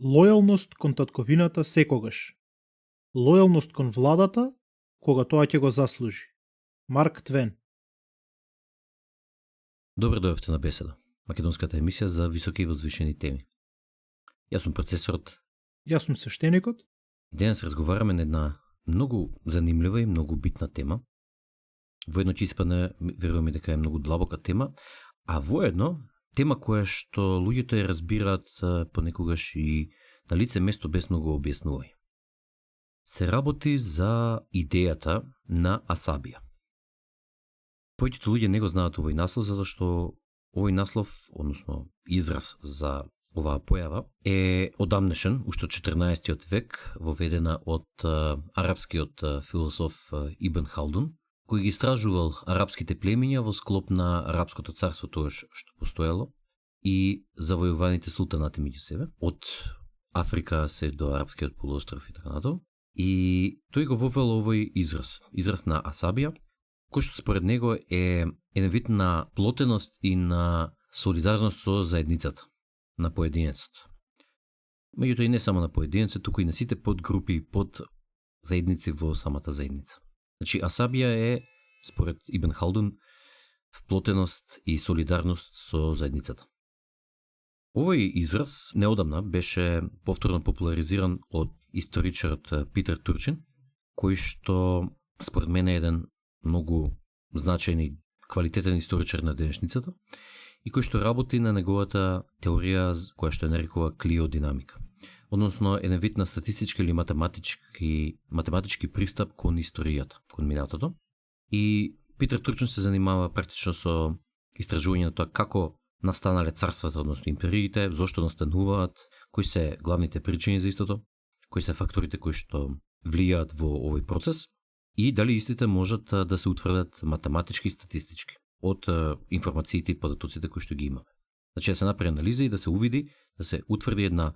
Лојалност кон татковината секогаш. Лојалност кон владата кога тоа ќе го заслужи. Марк Твен. Добро дојавте на Беседа, македонската емисија за високи и возвишени теми. Јас сум процесорот. Јас сум свештеникот. Денес разговараме на една многу занимлива и многу битна тема. Воедно ќе испадне, верувам и дека е многу длабока тема, а воедно тема која што луѓето ја разбираат понекогаш и на лице место без многу објаснување. Се работи за идејата на асабија. Повеќето луѓе не го знаат овој наслов, затоа што овој наслов, односно израз за оваа појава, е одамнешен, уште од 14 век, воведена од арапскиот философ Ибн Халдун, кој ги истражувал арапските племиња во склоп на арапското царство тоаш што постоело и завојуваните султанати меѓу себе, од Африка се до арапскиот полуостров и така натаму. И тој го вовел овој израз на асабија, кој што според него е еден вид на плотеност и на солидарност со заедницата, на поединецот. Меѓутоа и не само на поединецот, туку и на сите подгрупи и под заедници во самата заедница. Значи, асабија е, според Ибн Халдун, вплотеност и солидарност со заедницата. Овој израз неодамна беше повторно популаризиран од историчарот Питер Турчин, кој што според мене е еден многу значаен и квалитетен историчар на денешницата и кој што работи на неговата теорија која што е нарекува клиодинамика. Односно еден вид на статистички или математички пристап кон историјата, кон минатото. И Питер Турчин се занимава практично со истражување на тоа како настанале царствата, односно империите, зошто настануваат, кои се главните причини за истото, кои се факторите кои што влијаат во овој процес и дали истите можат да се утврдат математички и статистички од информациите и податоците кои што ги имаме. Значи да се направи анализа и да се увиди, да се утврди една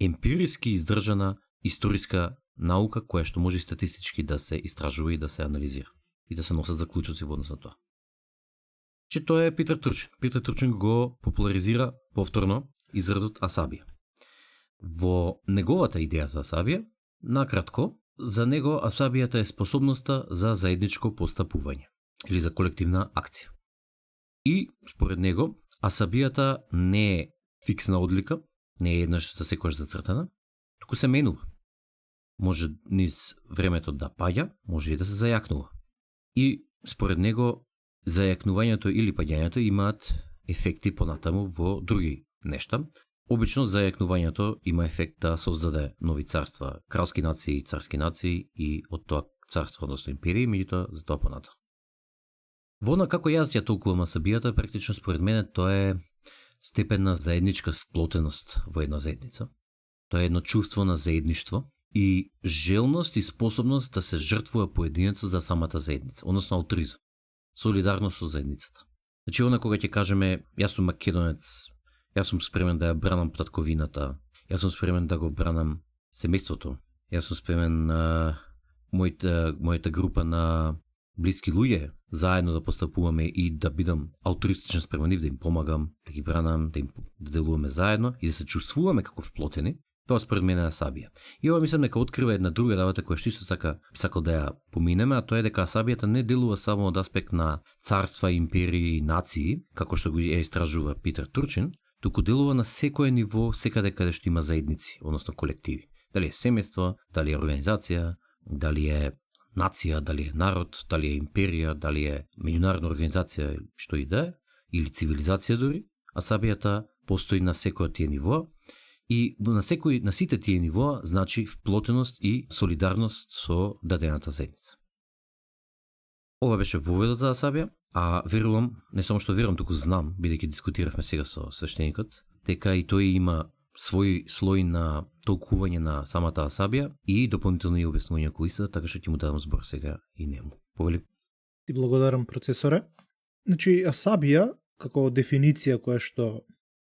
емпириски издржана историска наука која што може статистички да се истражува и да се анализира и да се носат заклучоци во однос на тоа. Че тоа е Питер Турчин. Питер Турчин го популаризира повторно изразот асабија. Во неговата идеја за асабија, накратко, за него асабијата е способноста за заедничко постапување или за колективна акција. И според него асабијата не е фиксна одлика, не е еднаш за секојаш зацртана, туку се менува. Може низ времето да паѓа, може и да се зајакнува. И според него зајакнувањето или паѓањето имаат ефекти понатаму во други нешта. Обично зајакнувањето има ефект да создаде нови царства, кралски нации, царски нации и од тоа царство, односно империи, меѓутоа за тоа понатаму. Во она како јас ја толкувам асабијата, практично според мене тоа е степен на заедничка вплотеност во една заедница. Тоа е едно чувство на заедништво и желност и способност да се жртвува поединецот за самата заедница, односно алтруизам, солидарност со заедницата. Значи, она кога ќе кажеме, јас сум македонец, јас сум спремен да ја бранам татковината, јас сум спремен да го бранам семејството, јас сум спремен на мојата група на блиски луѓе, заедно да постапуваме и да бидам алтруистичен спрема нив, да им помагам, да ги бранам, да делуваме заедно и да се чувствуваме како вплотени, тоа според мене е асабија. И ова мислам дека открива една друга работа која што исто така сакал да ја поминеме, а тоа е дека асабијата не делува само од аспект на царства, империи и нации, како што го истражува Питер Турчин, туку делува на секое ниво, секаде каде што има заедници, односно колективи. Дали е семејство, дали е организација, дали е нација, дали е народ, дали е империја, дали е меѓународна организација, што и да е, или цивилизација дури, асабијата постои на секој од тие нивоа и на сите тие нивоа значи вплотеност и солидарност со дадената заедница. Ова беше воведот за асабија, а верувам, не само што верувам, туку знам, бидејќи дискутиравме сега со свештеникот, дека и тој има свој слој на толкување на самата асабија и дополнителни објаснувања кои се, така што ќе му дадам збор сега и нему. Повели. Ти благодарам, процесоре. Значи, асабија, како дефиниција која што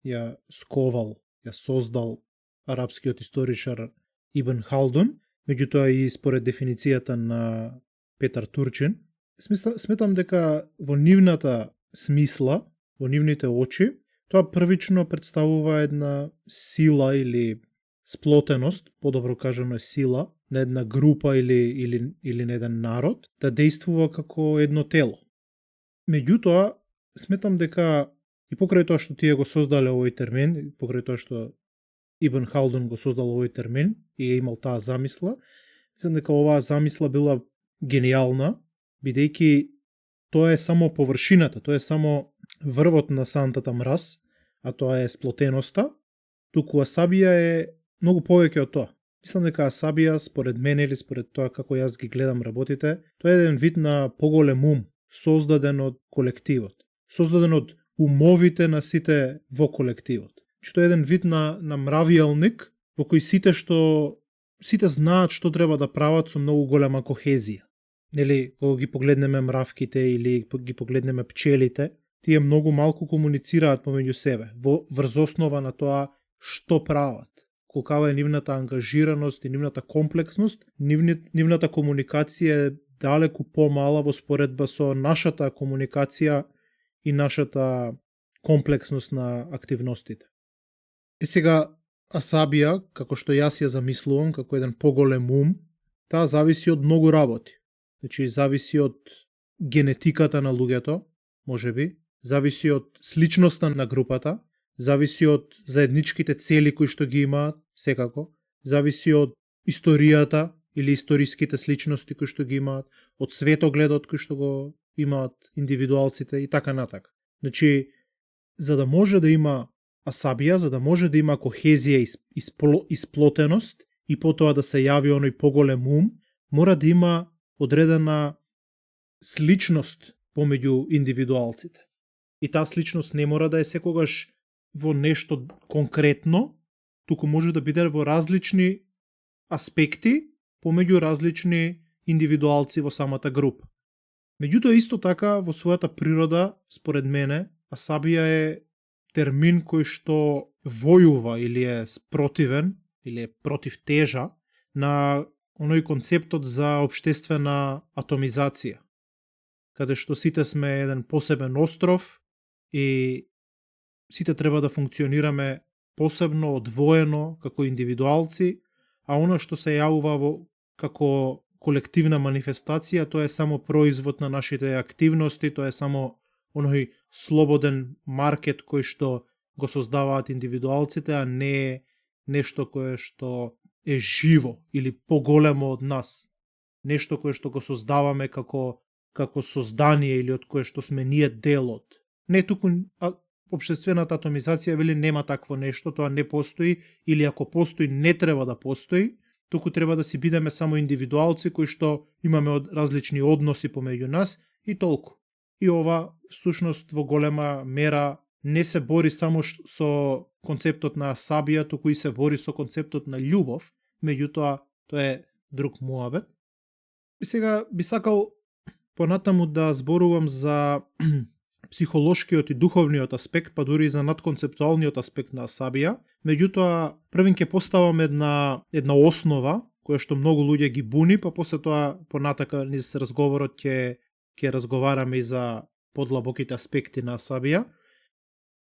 ја сковал, ја создал арапскиот историчар Ибн Халдун, меѓутоа и според дефиницијата на Петар Турчин, сметам дека во нивната смисла, во нивните очи, тоа првично представува една сила или сплотеност, подобро кажано е сила, на една група или на еден народ, да действува како едно тело. Меѓутоа, сметам дека и покрај тоа што тие го создале овој термин, покрај тоа што Ибн Халдун го создал овој термин и е имал таа замисла, мислам дека оваа замисла била гениална, бидејќи тоа е само површината, тоа е само врвот на сантата мраз, а тоа е сплотеноста, туку асабија е многу повеќе од тоа. Мислам дека асабија, според мене или според тоа како јас ги гледам работите, тоа е еден вид на поголем ум, создаден од колективот, создаден од умовите на сите во колективот. Што е еден вид на мравијалник во кој сите знаат што треба да прават со многу голема кохезија. Нели, кога ги погледнеме мравките или ги погледнеме пчелите, тие многу малку комуницираат помеѓу себе, врз основа на тоа што прават. Колкава е нивната ангажираност и нивната комплексност, нивната комуникација е далеку помала во споредба со нашата комуникација и нашата комплексност на активностите. И сега, асабија, како што јас ја замислувам, како еден поголем ум, таа зависи од многу работи. Значи, зависи од генетиката на луѓето, можеби, зависи од сличноста на групата, зависи од заедничките цели кои што ги имаат, секако, зависи од историјата или историските сличности кои што ги имаат, од светогледот кои што го имаат индивидуалците и така натака. Значи, за да може да има асабија, за да може да има кохезија и сплотеност и потоа да се јави оној поголем ум, мора да има одредена сличност помеѓу индивидуалците. И таа сличност не мора да е секогаш во нешто конкретно, туку може да биде во различни аспекти помеѓу различни индивидуалци во самата група. Меѓутоа, исто така, во својата природа, според мене, асабија е термин кој што војува или е спротивен, или е против тежа на оној концептот за општествена атомизација, каде што сите сме еден посебен остров и сите треба да функционираме посебно, одвоено, како индивидуалци, а оно што се јавува како колективна манифестација, тоа е само производ на нашите активности, тоа е само оној слободен маркет кој што го создаваат индивидуалците, а не е нешто кое што е живо или поголемо од нас. Нешто кое што го создаваме како создание или од кое што сме ние дел од. Не туку општествената атомизација вели нема такво нешто, тоа не постои или ако постои не треба да постои, туку треба да си бидеме само индивидуалци кои што имаме различни односи помеѓу нас и толку. И ова всушност во голема мера не се бори само со концептот на асабија, туку и се бори со концептот на љубов, меѓутоа тоа е друг муабет. И сега би сакал понатаму да зборувам за психолошкиот и духовниот аспект, па дури и за надконцептуалниот аспект на асабија. Меѓутоа, првин ќе поставам една основа, која што многу луѓе ги буни, па после тоа понатака низ разговорот ќе разговараме и за подлабоките аспекти на асабија.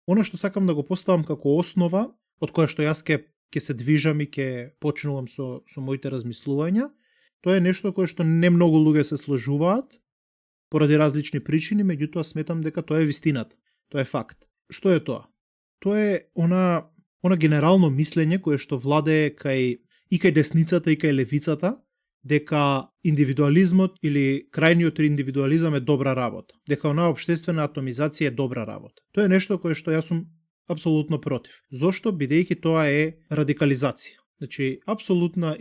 Оно што сакам да го поставам како основа, од која што јас ќе се движам и ќе почнувам со моите размислувања, тоа е нешто кое што не многу луѓе се сложуваат, поради различни причини, меѓутоа сметам дека тоа е вистината. Тоа е факт. Што е тоа? Тоа е она генерално мислење кое што владее и кај десницата и кај левицата, дека индивидуализмот или крајниот индивидуализам е добра работа. Дека онаа општествена атомизација е добра работа. Тоа е нешто кое што јас сум апсолутно против. Зошто? Бидејќи тоа е радикализација. Значи, апсолутна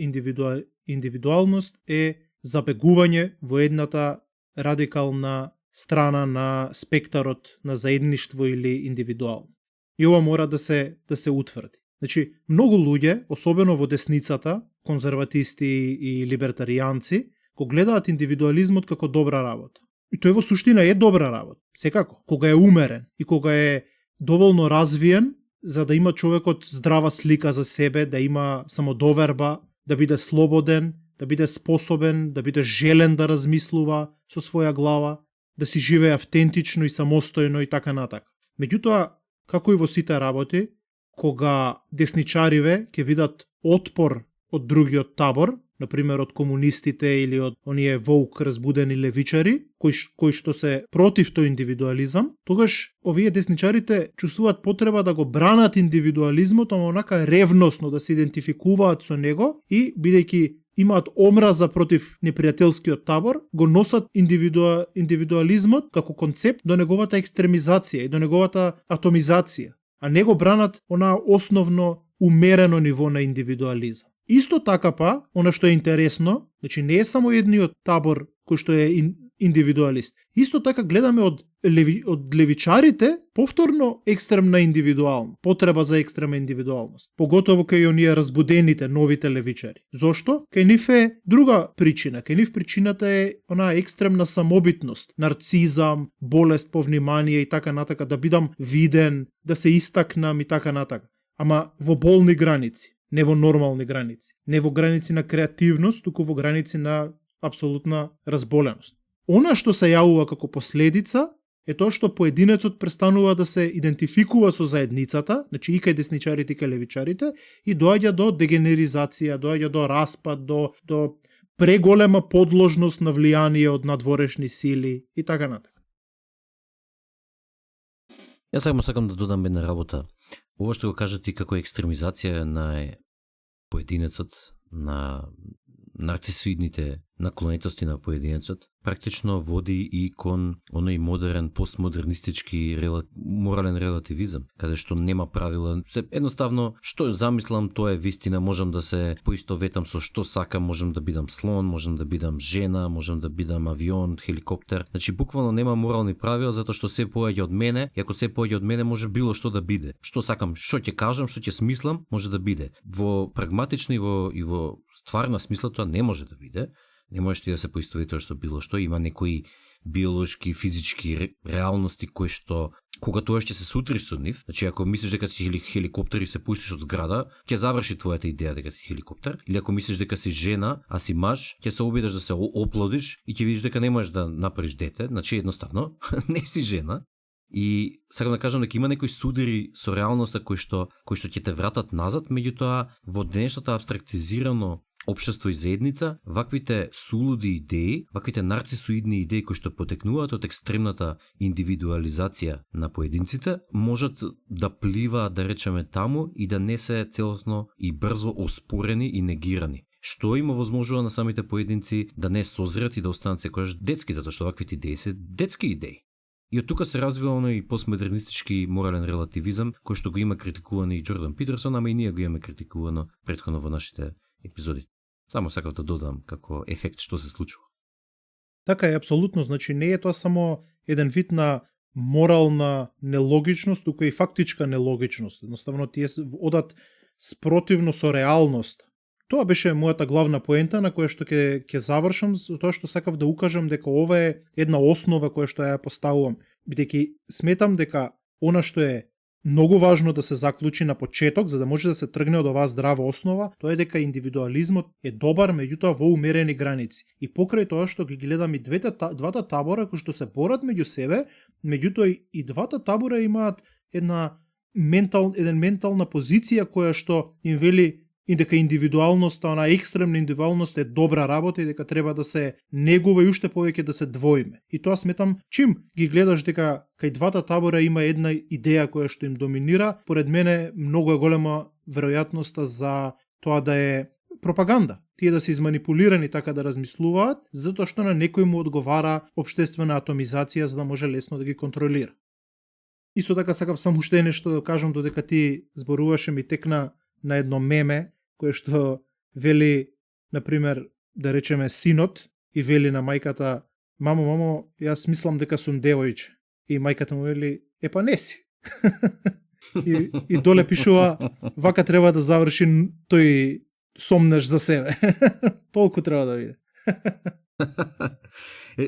индивидуалност е забегување во едната радикална страна на спектарот на заедништво или индивидуално. И ова мора да се утврди. Значи, многу луѓе, особено во десницата, конзерватисти и либертаријанци, го гледаат индивидуализмот како добра работа. И тој во суштина е добра работа, секако, кога е умерен и кога е доволно развиен, за да има човекот здрава слика за себе, да има самодоверба, да биде слободен, да биде способен, да биде желен да размислува со своја глава, да си живее автентично и самостојно и така натака. Меѓутоа, како и во сите работи, кога десничариве ќе видат отпор од другиот табор, например од комунистите или од оние воук разбудени левичари, кои што се против тој индивидуализам, тогаш овие десничарите чувствуваат потреба да го бранат индивидуализмот, ама онака ревносно да се идентификуваат со него и бидејќи имаат омраза против непријателскиот табор, го носат индивидуализмот како концепт до неговата екстремизација и до неговата атомизација, а не го бранат она основно умерено ниво на индивидуализам. Исто така па, она што е интересно, значи не е само едниот табор кој што е индивидуалист. Исто така гледаме од левичарите повторно екстремна индивидуалност, потреба за екстремна индивидуалност. Поготово кај оние разбудените новите левичари. Зошто? Кај нив е друга причина. Кај нив причината е онаа екстремна самобитност, нарцизам, болест по внимание и така натака, да бидам виден, да се истакнам и така натака. Ама во болни граници, не во нормални граници, не во граници на креативност, туку во граници на апсолутна разболеност. Она што се јавува како последица е тоа што поединецот престанува да се идентификува со заедницата, значи и кај десничарите и кај левичарите, и доаѓа до дегенеризација, доаѓа до распад, до преголема подложност на влијание од надворешни сили и така натака. Јас само сакам да додам една работа. Ова што го кажете како екстремизација на поединецот, на нарцисоидните наклонетости на поединецот, практично води и кон оној модерен, постмодернистички морален релативизам, каде што нема правила. Едноставно, што замислам, тоа е вистина, можам да се поистоветам со што сакам, можам да бидам слон, можам да бидам жена, можам да бидам авион, хеликоптер. Значи, буквално нема морални правила, затоа што се поаѓа од мене, и ако се поаѓа од мене, може било што да биде. Што сакам, што ќе кажам, што ќе смислам, може да биде. Во прагматично и во стварна смисла тоа не може да биде. Не можеш ти да се поистоветуваш со било што, има некои биолошки, физички реалности кои што кога тоа ќе се сутриш со нив, значи ако мислиш дека си хеликоптер и се пуштиш од зграда, ќе заврши твојата идеја дека си хеликоптер, или ако мислиш дека си жена, а си маж, ќе се обидеш да се оплодиш и ќе видиш дека не можеш да направиш дете, значи едноставно не си жена. И сакам да кажам дека има некои судири со реалноста кои што ќе те вратат назад, меѓутоа во денешната абстрактизирано општество и заедница, ваквите сулуди идеи, ваквите нарцисоидни идеи кои што потекнуваат од екстремната индивидуализација на поединците, можат да пливаат, да речеме, таму и да не се целосно и брзо оспорени и негирани. Што има возможува на самите поединци да не созрат и да останат секогаш детски, затоа што ваквите идеи се детски идеи. И од тука се развива оној постмодернистички морален релативизам, кој што го има критикувано и Джордан Питерсон, ама и ние го имаме критикувано претходно во нашите епизоди. Само сакав да додам како ефект што се случува. Така е, апсолутно, значи не е тоа само еден вид на морална нелогичност, туку и фактичка нелогичност. Едноставно тие одат спротивно со реалност. Тоа беше мојата главна поента на која што ќе завршам, со тоа што сакав да укажам дека ова е една основа која што ја поставувам, бидејќи сметам дека она што е многу важно да се заклучи на почеток, за да може да се тргне од оваа здрава основа, тоа е дека индивидуализмот е добар, меѓутоа во умерени граници. И покрај тоа што ги гледам и двата табора кои што се борат меѓу себе, меѓутоа и двата табора имаат една ментална позиција која што им вели и дека индивидуалноста, она екстремна индивидуалност е добра работа и дека треба да се негува и уште повеќе да се двоиме. И тоа сметам, чим ги гледаш дека кај двата табора има една идеја која што им доминира, поред мене многу е голема веројатноста за тоа да е пропаганда. Тие да се изманипулирани така да размислуваат, затоа што на некој му одговара општествена атомизација за да може лесно да ги контролира. Исто така сакав само уште нешто да кажам, додека ти зборуваше ми текна на едно меме, кое што вели, например, да речеме синот, и вели на мајката: мамо, јас мислам дека сум девојче. И мајката му вели: епа не си. и доле пишува: вака треба да заврши тој сомнеш за себе. Толку треба да биде.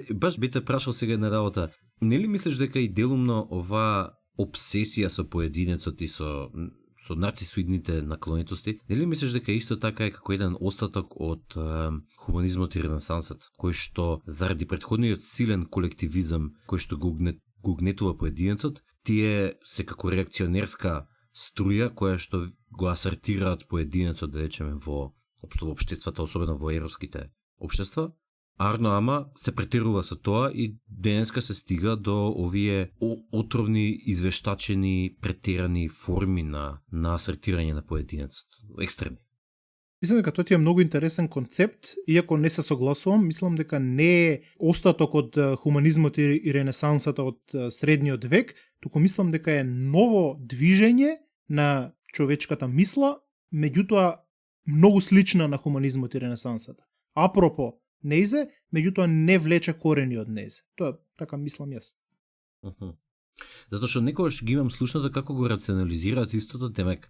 Баш би те прашал сега една работа. Нели мислиш дека и делумно оваа обсесија со поединецот и со нарцисоидните наклонетости, нели мислиш дека исто така е како еден остаток од хуманизмот и ренесансот, кој што заради претходниот силен колективизам кој што го гнетува поединецот, тие се како реакционерска струја која што го асертираат поединецот, да речеме, во општествата, особено во европските општества. Арно ама се претерува со тоа и денеска се стига до овие отровни, извештачени, претерани форми на асертирање на поединецот. Екстремни. Мислам дека тоа е многу интересен концепт, иако не се согласувам, мислам дека не е остаток од хуманизмот и ренесансата од средниот век, туку мислам дека е ново движење на човечката мисла, меѓутоа многу слична на хуманизмот и ренесансата. Апропо нејзе, меѓутоа не влече корени од нејзе. Тоа така мислам јас. Затоа што некогаш ги имам слушнато како го рационализираат истото, демек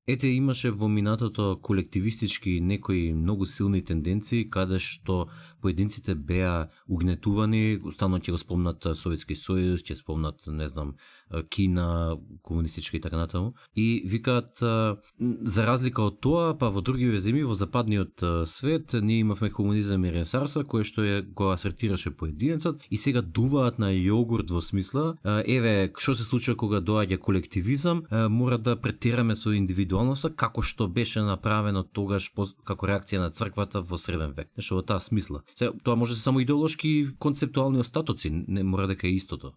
ете имаше во минатото колективистички некои многу силни тенденции каде што поединците беа угнетувани, стану ќе го спомнат Советски сојуз, ќе спомнат, не знам, Кина, комунистичка и така натаму. И викаат, за разлика од тоа, па во други земји во западниот свет, ние имавме комунизам и ренесанса, кој што го асертираше поединецот и сега дуваат на јогурт во смисла, еве, што се случува кога доаѓа колективизам, мора да претераме со индивидуалноста, како што беше направено тогаш како реакција на црквата во среден век. Нешто во таа смисла. Сега, тоа може само идеолошки концептуални остатоци, не мора дека е истото.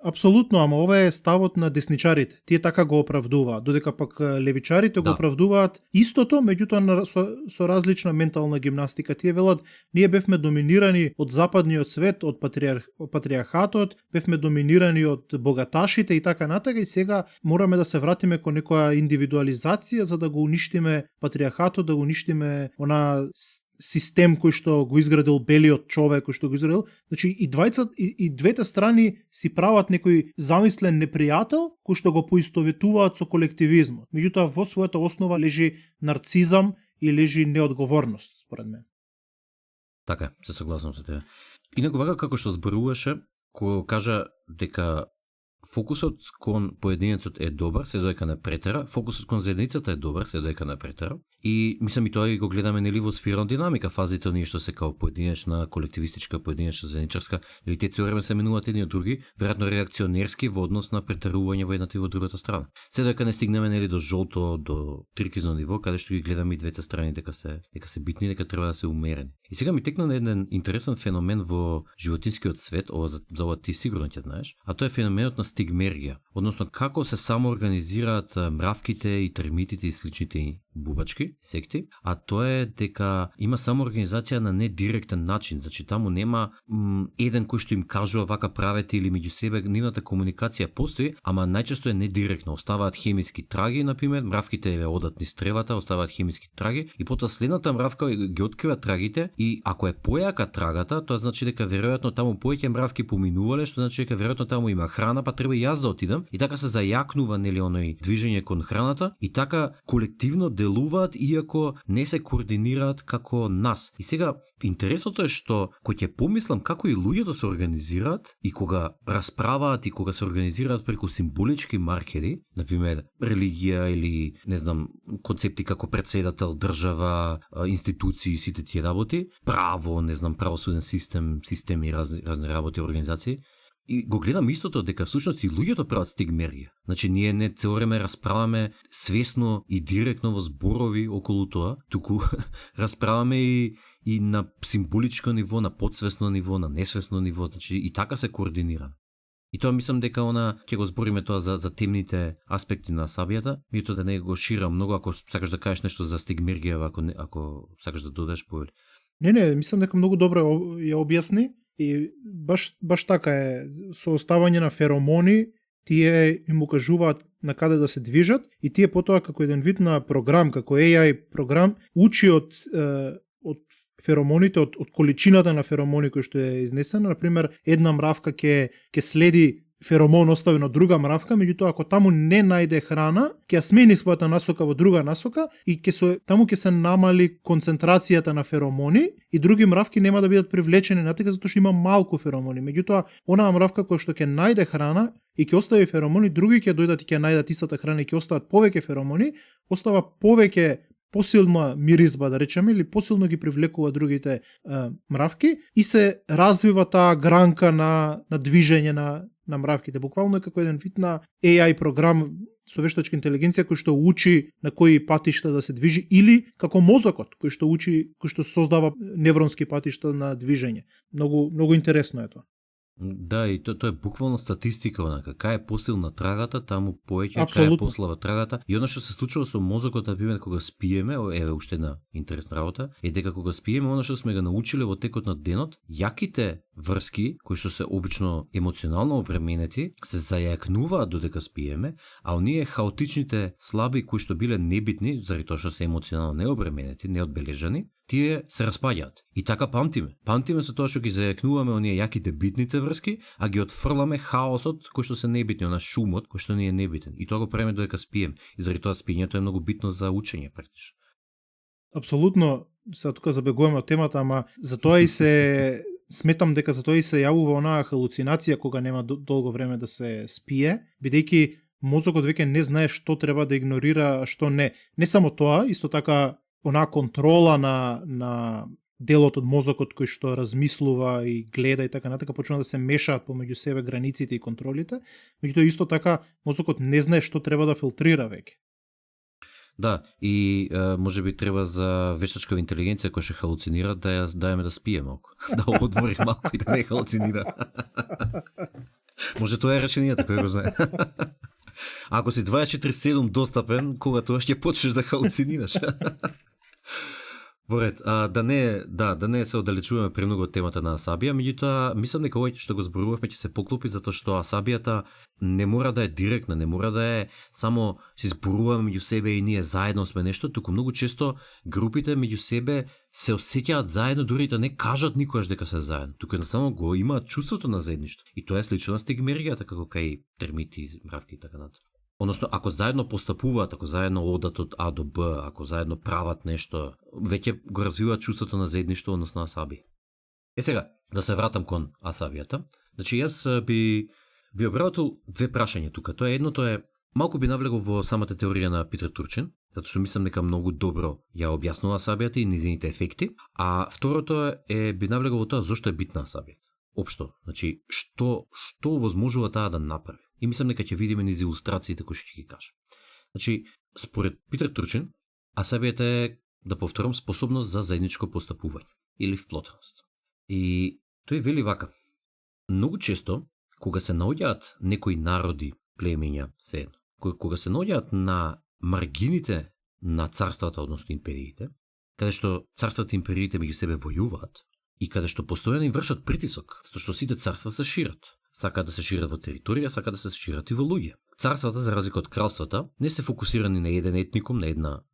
Апсолутно, ама ова е ставот на десничарите. Тие така го оправдуваат, додека пак левичарите го оправдуваат истото, меѓутоа со различна ментална гимнастика. Тие велат, ние бевме доминирани од западниот свет, од патриархатот, бевме доминирани од богаташите и така натака, и сега мораме да се вратиме кон некоја индивидуализација за да го уништиме патриархатот, да го уништиме она систем кој што го изградил белиот човек, кој што го изградил. Значи и двете страни си прават некој замислен непријател кој што го поистоветуваат со колективизмот. Меѓутоа во својата основа лежи нарцизам и лежи неодговорност, според мен. Така, се согласувам со тебе. Инаку вака како што зборуваше, кога кажа дека фокусот кон поединецот е добар, се додека не претера, фокусот кон заедницата е добар, се додека не претера. И мислам и тоа и го гледаме нели во спирална динамика, фазите оние што се као поединечна, колективистичка, поединечна, заедничарска, или те цело време се менуваат едни од други, веројатно реакционерски во однос на претерување во едната и во другата страна. Се додека не стигнеме нели до жолто, до трикизно ниво, каде што ги гледаме и двете страни дека се битни, дека треба да се умерени. И сега ми текна на еден интересен феномен во животинскиот свет, за ова ти сигурно ќе знаеш, а тоа е феноменот на стигмергија, односно како се самоорганизираат мравките и термитите и сличните бубачки, секти, а тоа е дека има самоорганизација на недиректен начин, значи таму нема еден кој што им кажува вака правете или меѓу себе, нивната комуникација постои, ама најчесто е недиректно, оставаат хемиски траги, например, мравките одат низ тревата, оставаат хемиски траги и потоа следната мравка ги открива трагите и ако е појака трагата, тоа значи дека веројатно таму повеќе мравки поминувале, што значи дека веројатно таму има храна, па треба и јас да отидам, и така се зајакнува нели оној движење кон храната и така колективно делуваат иако не се координираат како нас. И сега интересното е што кога ќе помислам како и луѓето се организираат и кога расправаат и кога се организираат преку символички маркери, например религија или не знам концепти како председател, држава, институции, сите тие работи, право, не знам правосуден систем и разни работи, организации. И го гледам истото дека всушност и луѓето прават стигмергија. Значи ние не цело време расправаме свесно и директно во зборови околу тоа, туку расправаме и на символичко ниво, на подсвесно ниво, на несвесно ниво, значи и така се координира. И тоа мислам дека ќе го збориме тоа за темните аспекти на сабијата, меѓутоа да не го ширам многу, ако сакаш да кажеш нешто за стигмергија, ако сакаш да додадеш повеќе. Не, мислам дека многу добро ја објасни. И баш така е, со оставање на феромони, тие им укажуваат на каде да се движат и тие потоа како еден вид на програм, како AI програм, учи од феромоните, од количината на феромони кои што е изнесена. Например, една мравка ќе следи феромон оставен од друга мравка, меѓутоа ако таму не најде храна, ќе ја смени својата насока во друга насока и таму ќе се намали концентрацијата на феромони и други мравки нема да бидат привлечени натека затоа што има малку феромони. Меѓутоа, онаа мравка која што ќе најде храна и ќе остави феромони, други ќе дојдат и ќе најдат истата храна и ќе остават повеќе феромони, остава повеќе посилна миризба, да речеме, или посилно ги привлекува другите мравки и се развива таа гранка на движење на мравките. Буквално е како еден вид на AI програм со вештачка интелигенција кој што учи на кои патишта да се движи, или како мозокот кој што учи, кој што создава невронски патишта на движење. Многу интересно е тоа. Да, и тоа е буквално статистика, онака, кај е посилна трагата, таму повеќе, кај е послаба трагата. И она што се случува со мозокот, например, кога спиеме, еве уште една интересна работа, е дека кога спиеме, она што сме го научиле во текот на денот, јаките врски, кои што се обично емоционално обременети, се зајакнуваат додека спиеме, а оние хаотичните слаби кои што биле небитни, заради тоа што се емоционално необременети, неодбележани, тие се распаѓаат. И така памтиме. Памтиме со тоа што ги зајакнуваме оние јаките битните врски, а ги отфрламе хаосот кој што се небитни, она шумот кој што не е небитен. И тоа го правиме додека спием. И заради тоа спиењето е многу битно за учење практично. Апсолутно, сега тука забегуваме од темата, ама затоа и се сметам дека затоа и се јавува онаа халуцинација кога нема долго време да се спие, бидејќи мозокот веќе не знае што треба да игнорира, што не. Не само тоа, исто така онаа контрола на делот од мозокот кој што размислува и гледа и така натака почнува да се мешаат помеѓу себе границите и контролите, меѓутоа исто така мозокот не знае што треба да филтрира веќе. Да, и може би треба за вештачка интелигенција која ќе халуцинира да ја даеме да спие малку, да одмори малку и да не халуцинира. Може тоа е решението, кој го знае. Ако си 24/7 достапен, кога тоа ќе почнеш да халуцинираш. Поред, да не се оддалечуваме премногу од темата на асабија, меѓутоа мислам дека овој што го зборувавме ќе се поклопи затоа што асабијата не мора да е директна, не мора да е само се зборуваме меѓу себе и ние заедно сме нешто, туку многу често групите меѓу себе се осеќаат заедно дури да не кажат никогаш дека се заедно. Туку едноставно го имаат чувството на заедништво. И тоа е слично на стигмеријата како кај термити, мравки и така натаму. Односно, ако заедно постапуваат, ако заедно одат од А до Б, ако заедно прават нешто, веќе го развиваат чувството на заедништво, односно асабија. Сега, да се вратам кон асабијата. Значи, јас би обработил две прашања тука. Тоа едното е, малку би навлегол во самата теорија на Питер Турчин, затоа што мислам дека многу добро ја објаснува асабијата и низините ефекти, а второто е би навлегол во тоа зошто е битна асабијата. Општо, значи, што возможува таа да направи. И мислам дека ќе видиме низ илустрациите кои што ќе ги кажам. Значи, според Питер Турчин, асабијата е, да повторам, способност за заедничко постапување или вплотеност. И тој вели вака: многу често кога се наоѓаат некои народи, племења, сеедно, кога се наоѓаат на маргините на царствата, односно империите, каде што царствата и империите меѓу себе војуваат и каде што постојано им вршат притисок, затоа што сите царства се шират. Сакаат да се шират во територија, сакаат да се шират и во луѓе. Царствата, за разлика од кралствата, не се фокусирани на еден етникум, на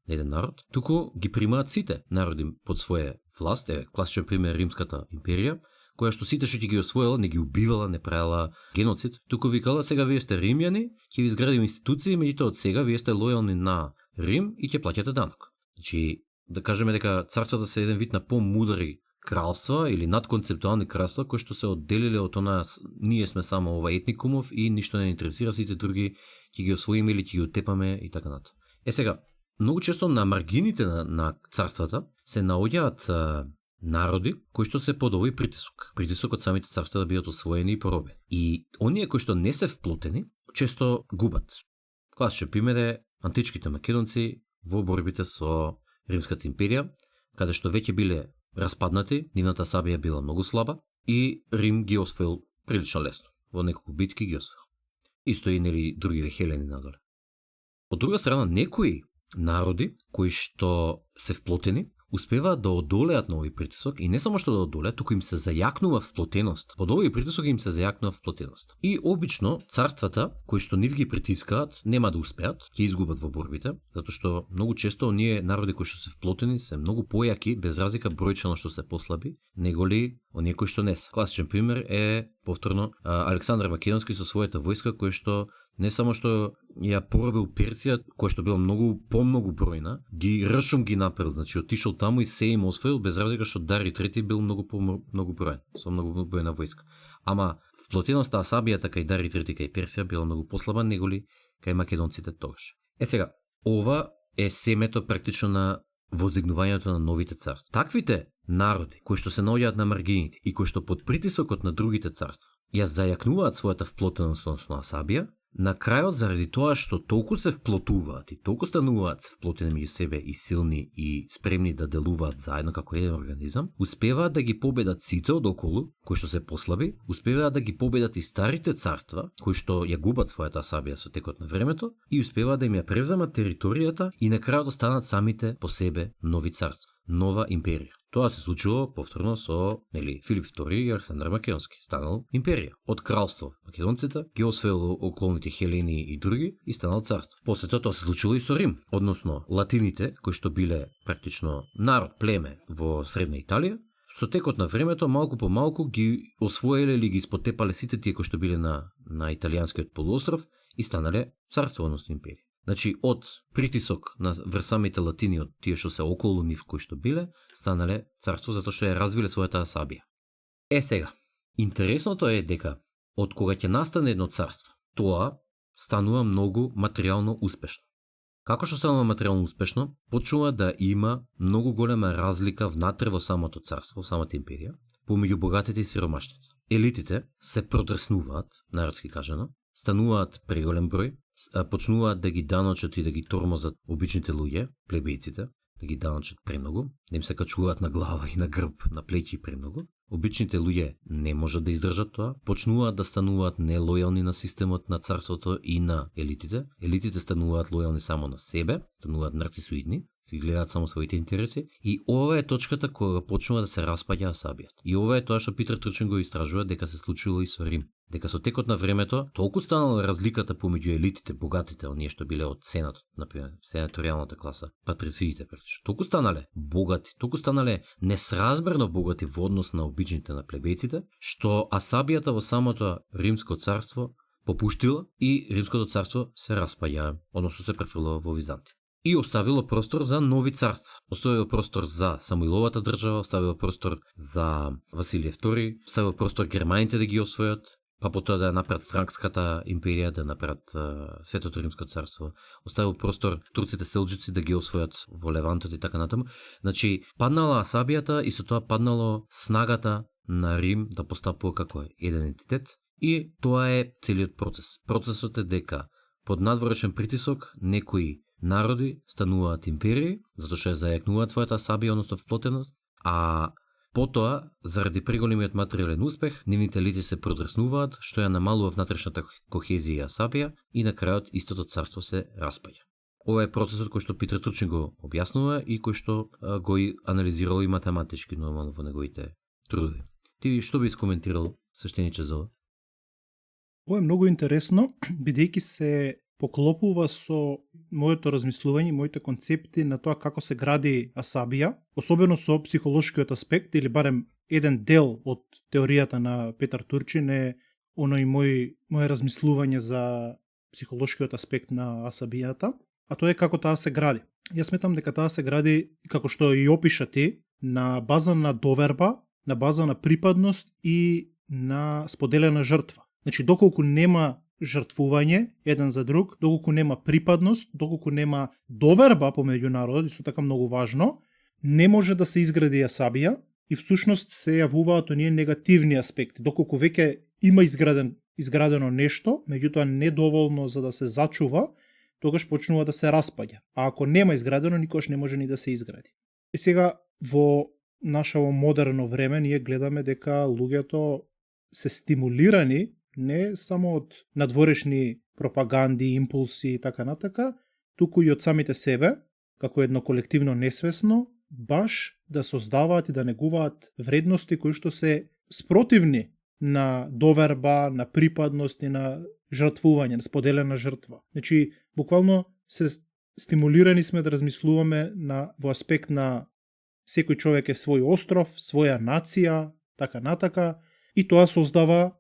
еден народ, туку ги примаат сите народи под своја власт. Класичен пример Римската империја, која што сите што ќе ги освоила, не ги убивала, не правила геноцид, туку викала: сега вие сте римјани, ќе ви изградиме институции, меѓутоа од сега вие сте лојални на Рим и ќе плаќате данок. Значи, да кажеме дека царствата се еден вид на помудри кралства или надконцептуални кралства кои што се одделиле од она ние сме само ова етникумов и ништо не интересира, сите други ќе ги освоиме или ќе ги оттепаме и така натаму. Сега, многу често на маргините на царствата се наоѓаат народи кои што се под овој притисок од самите царства да бидат освоени и поробени. И оние кои што не се вплотени често губат. Класичен пример е античките македонци во борбите со Римската империја, каде што веќе биле распаднати, нивната асабија била многу слаба и Рим ги освоил прилично лесно. Во неколку битки ги освоил. Исто и нели другиве хелени надоле. Од друга страна, некои народи кои што се вплотени успеваат да одолеат на овој притисок и не само што да одолеат, туку им се зајакнува вплотеност. Под овој притисок им се зајакнува вплотеност. И обично царствата кои што нив ги притискаат нема да успеат, ќе изгубат во борбите, затоа што многу често оние народи кои што се вплотени се многу појаки, без разлика бројчено што се послаби, неголи оние кои што не се. Класичен пример е повторно Александар Македонски со својата војска кој што не само што ја поробил Персија, која што била помногу бројна, ги ршум ги напрел, значи отишол таму и се им освоил, без разлика што Дарий III бил многу бројен, со многу бројна војска. Ама вплотеноста асабијата кај Дарий III кај Персија била многу послаба неголи кај македонците тогаш. Сега, ова е семето практично на воздигнувањето на новите царства. Таквите народи кои што се наоѓаат на маргините и кои што под притисокот на другите царства ја зајакнуваат својата вплотеност на асабија, на крајот заради тоа што толку се вплотуваат и толку стануваат вплотени меѓу себе и силни и спремни да делуваат заедно како еден организам, успеваат да ги победат сите одоколу, кои што се послаби, успеваат да ги победат и старите царства, кои што ја губат својата асабија со текот на времето и успеваат да им ја превземат територијата и на крајот останат самите по себе нови царства, нова империја. Тоа се случило повторно со Филип II и Александар Македонски. Станал империја. Од кралство македонците ги освоило околните Хелени и други и станал царство. После тоа се случило и со Рим, односно латините, кои што биле практично народ, племе во средна Италија, со текот на времето малку по малку ги освоиле или ги испотепале сите тие кои што биле на италијанскиот полуостров и станале царство, односно империја. Значи, од притисок на врсамите латини, од тие што се околу нив кои што биле, станале царство затоа што ја развиле својата асабија. Сега, интересното е дека од кога ќе настане едно царство, тоа станува многу материјално успешно. Како што станува материјално успешно, почнува да има многу голема разлика внатре во самото царство, во самата империја, помеѓу богатите и сиромашните. Елитите се продрснуваат, народски кажано, стануваат преголем број, почнуваат да ги даночат и да ги тормозат обичните луѓе, плебејците, да ги даночат премногу, да им се качуваат на глава и на грб, на плеќи премногу. Обичните луѓе не можат да издржат тоа, почнуваат да стануваат нелојални на системот на царството и на елитите. Елитите стануваат лојални само на себе, стануваат нарцисоидни, си гледаат само своите интереси и ова е точката кога почнува да се распаѓа асабијата. И ова е тоа што Питер Трчен го истражува дека се случило и со Рим. Дека со текот на времето толку станала разликата помеѓу елитите, богатите, оние што биле од сенатот, например, сенаторијалната класа, патрициите практично. Толку станале богати, толку станале несразмерно богати во однос на обичните на плебејците, што асабијата во самото Римско царство попуштила и Римското царство се распаѓа, односно се префрлува во Византија. И оставило простор за нови царства. Оставило простор за Самуиловата држава, оставило простор за Василije II, оставило простор германите да ги освојат, па потоа да ја направат Франкската империја, да ја направат Светото Римско царство. Оставило простор турците селџуци да ги освојат во Левантот и така натаму. Значи, паднала асабијата и со тоа паднало снагата на Рим да постапува како еден ентитет. И тоа е целиот процес. Процесот е дека под надворешен притисок некои народи стануваат империи, затоа што ја зајакнуваат својата асабија, односно вплотеност, а потоа, заради преголемиот материјален успех, нивните елити се продрснуваат, што ја намалува внатрешната кохезија и асабија и на крајот истото царство се распаѓа. Ова е процесот кој што Питер Трчен го објаснува и кој што го анализирал и математички нормално во неговите трудови. Ти што би искоментирал, свештениче, за ова? Ова е многу интересно, бидејќи се поклопува со моето размислување, моите концепти на тоа како се гради асабија, особено со психолошкиот аспект, или барем еден дел од теоријата на Петар Турчин е оној моje размислување за психолошкиот аспект на асабијата, а тоа е како таа се гради. Јас сметам дека таа се гради, како што и опиша ти, на база на доверба, на база на припадност и на споделена жртва. Значи, доколку нема жртвување еден за друг, доколку нема припадност, доколку нема доверба помеѓу народот, исто така многу важно, не може да се изгради асабија и всушност се јавуваат оние негативни аспекти. Доколку веќе има изградено нешто, меѓутоа недоволно за да се зачува, тогаш почнува да се распаѓа. А ако нема изградено, никош не може ни да се изгради. И сега во нашаво модерно време ние гледаме дека луѓето се стимулирани не само од надворешни пропаганди, импулси и така натака, туку и од самите себе, како едно колективно несвесно, баш да создаваат и да негуваат вредности кои што се спротивни на доверба, на припадност и на жртвување, на споделена жртва. Значи, буквално се стимулирани сме да размислуваме во аспект на секој човек е свој остров, своја нација, така натака, и тоа создава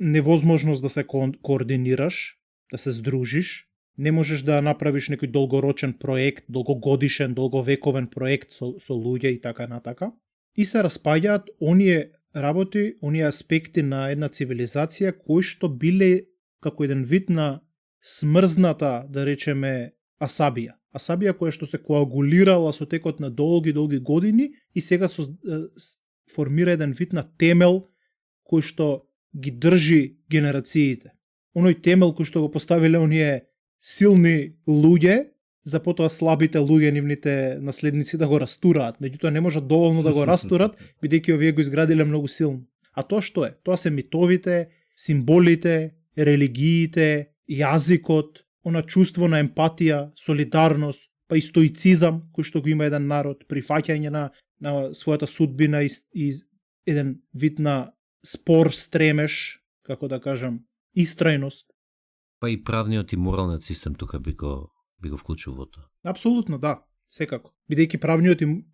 невозможност да се координираш, да се здружиш, не можеш да направиш некој долгорочен проект, долгогодишен, долговековен проект со луѓе и така натака. И се распаѓаат оние работи, оние аспекти на една цивилизација кои што биле како еден вид на смрзната, да речеме, асабија. Асабија која што се коагулирала со текот на долги години и сега формира еден вид на темел кој што ги држи генерациите. оној темел кој што го поставиле оние силни луѓе, за потоа слабите луѓе, нивните наследници да го растураат. Меѓутоа не можат доволно да го растурат, бидејќи овие го изградиле многу силно. А тоа што е? Тоа се митовите, символите, религиите, јазикот, она чувство на емпатија, солидарност, па и стоицизам, кој што го има еден народ, прифаќање на својата судбина и еден вид на спор, стремеш, како да кажам, истрајност. Па и правниот и моралниот систем тука би го вклучил во тоа. Апсолутно, да, секако. Бидејќи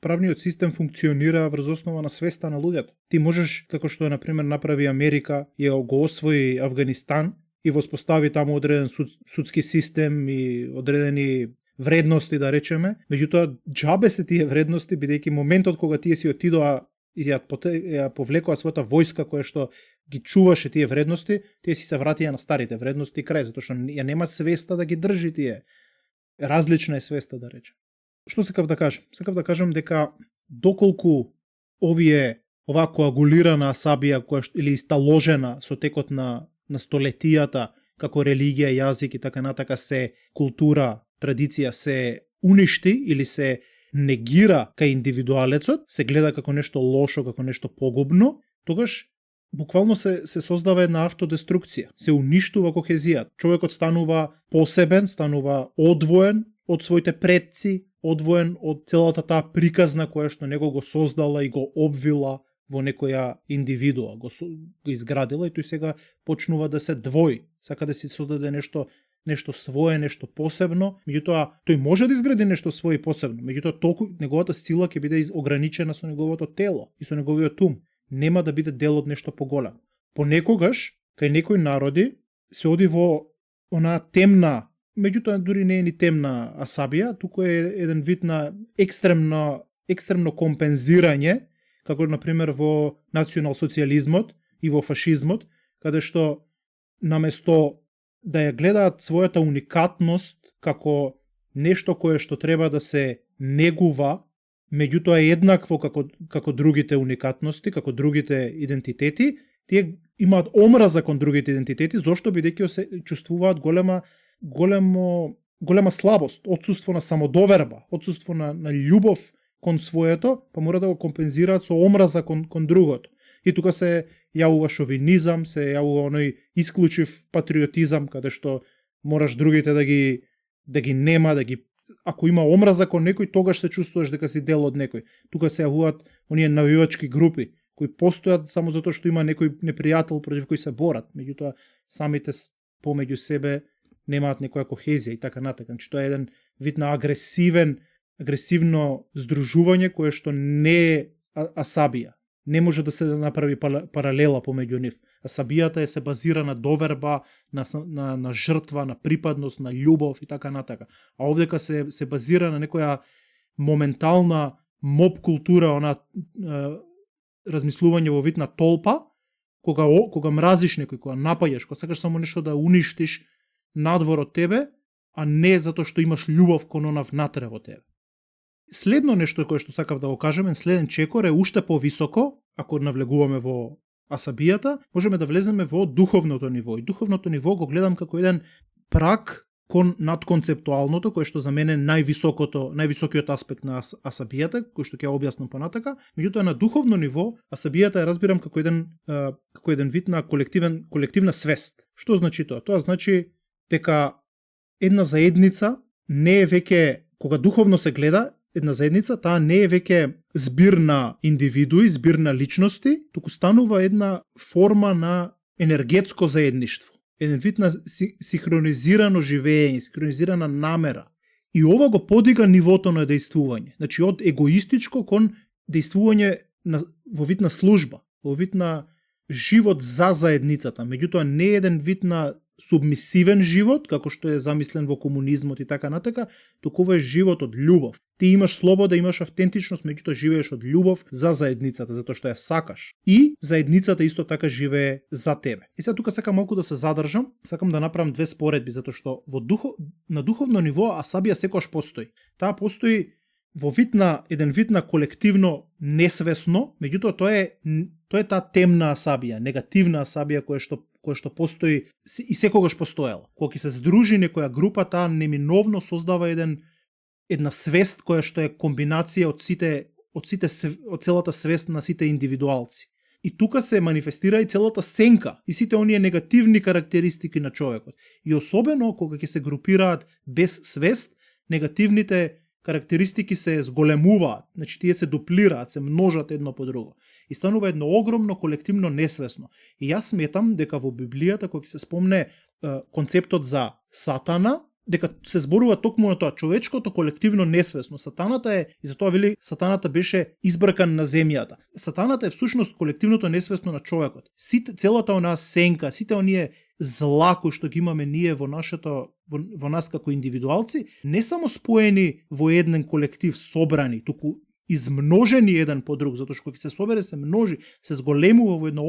правниот систем функционира врз основа на свеста на луѓето. Ти можеш, како што на пример направи Америка, ја го освои Авганистан и воспостави таму одреден судски систем и одредени вредности, да речеме, меѓутоа џабе се тие вредности, бидејќи моментот кога тие си отидоа и ја повлекоа својата војска која што ги чуваше тие вредности, тие си се вратија на старите вредности и крај, затоа што ја нема свеста да ги држи тие. Различна е свеста, да речем. Што сакав да кажам? Сакав да кажам дека доколку оваа коагулирана асабија или исталожена со текот на столетијата како религија, јазик и така натака се култура, традиција се уништи или се негира кај индивидуалецот, се гледа како нешто лошо, како нешто погубно, тогаш буквално се создава една автодеструкција, се уништува кохезијата. Човекот станува посебен, станува одвоен од своите предци, одвоен од целата таа приказна која што него го создала и го обвила во некоја индивидуа, го изградила и тој сега почнува да се двои, сака да си создаде нешто свое, нешто посебно, меѓутоа тој може да изгради нешто свое посебно, меѓутоа толку неговата сила ќе биде ограничена со неговото тело и со неговиот ум, нема да биде дел од нешто поголемо. Понекогаш кај некои народи се оди во онаа темна, меѓутоа дури не е ни темна асабија, туку е еден вид на екстремно компензирање, како на пример во национал-социјализмот и во фашизмот, каде што наместо да ја гледаат својата уникатност како нешто кое што треба да се негува, меѓутоа еднакво како другите уникатности, како другите идентитети, тие имаат омраза кон другите идентитети, зошто бидејќи се чувствуваат голема слабост, отсуство на самодоверба, отсуство на љубов кон своето, па мора да го компензираат со омраза кон другото. И тука се јавува шовинизам, се јавува оној исклучив патриотизам, каде што мораш другите да ги нема, ако има омраза кон некој, тогаш се чувствуваш дека си дел од некој. Тука се јавуваат оние навивачки групи кои постојат само затоа што има некој непријател против кој се борат, меѓутоа самите помеѓу себе немаат некоја кохезија и така натака. Значи тоа е еден вид на агресивно здружување кое што не е асабија. Не може да се направи паралела помеѓу нив. Асабијата се базира на доверба, на жртва, на припадност, на љубов и така натака. А овдека се базира на некоја моментална моб култура, она размислување во вид на толпа, кога мразиш некој, кога напаѓаш, кога сакаш само нешто да уништиш надвор од тебе, а не затоа што имаш љубов кон она внатре во тебе. Следно нешто кое што сакав да го кажеме, следен чекор е уште повисоко, ако навлегуваме во асабијата, можеме да влеземе во духовното ниво. И духовното ниво го гледам како еден прак кон надконцептуалното, кое што за мене е највисокиот аспект на асабијата, кој што ќе објаснам понатака. Меѓутоа на духовно ниво асабијата ја разбирам како еден вид на колективна свест. Што значи тоа? Тоа значи дека една заедница не е веќе, кога духовно се гледа, една заедница, таа не е веќе збир на индивидуи, збир на личности, туку станува една форма на енергетско заедништво. Еден вид на синхронизирано живење, синхронизирана намера. И ова го подига нивото на дејствување. Значи од егоистичко кон дејствување во вид на служба, во вид на живот за заедницата. Меѓутоа не е еден вид на субмисивен живот, како што е замислен во комунизмот и така натака, туку е живот од љубов. Ти имаш слобода, имаш автентичност, меѓутоа живееш од љубов за заедницата, затоа што ја сакаш. И заедницата исто така живее за тебе. И сега тука сакам малку да се задржам, сакам да направам две споредби, затоа што на духовно ниво асабија секогаш постои. Таа постои во еден вид на колективно несвесно, меѓутоа тоа е таа темна асабија, негативна асабија која што кое што постои и секогаш постоело. Кога ќе се здружи некоја група, таа неминовно создава една свест која што е комбинација од целата свест на сите индивидуалци. И тука се манифестира и целата сенка и сите оние негативни карактеристики на човекот. И особено кога ќе се групираат без свест, негативните карактеристики се зголемуваат, значи тие се дуплираат, се множат едно по друго. И станува едно огромно колективно несвесно. И јас сметам дека во Библијата, кога ќе се спомне концептот за Сатана, дека се зборува токму на тоа човечкото колективно несвесно. Сатаната е, и затоа вели, Сатаната беше избркан на земјата. Сатаната е всушност колективното несвесно на човекот. Целата онаа сенка, сите оние зла кои што ги имаме ние во нас како индивидуалци, не само споени во еден колектив собрани, туку измножени еден по друг, затоа што кога се собере се множи, се зголемува во едно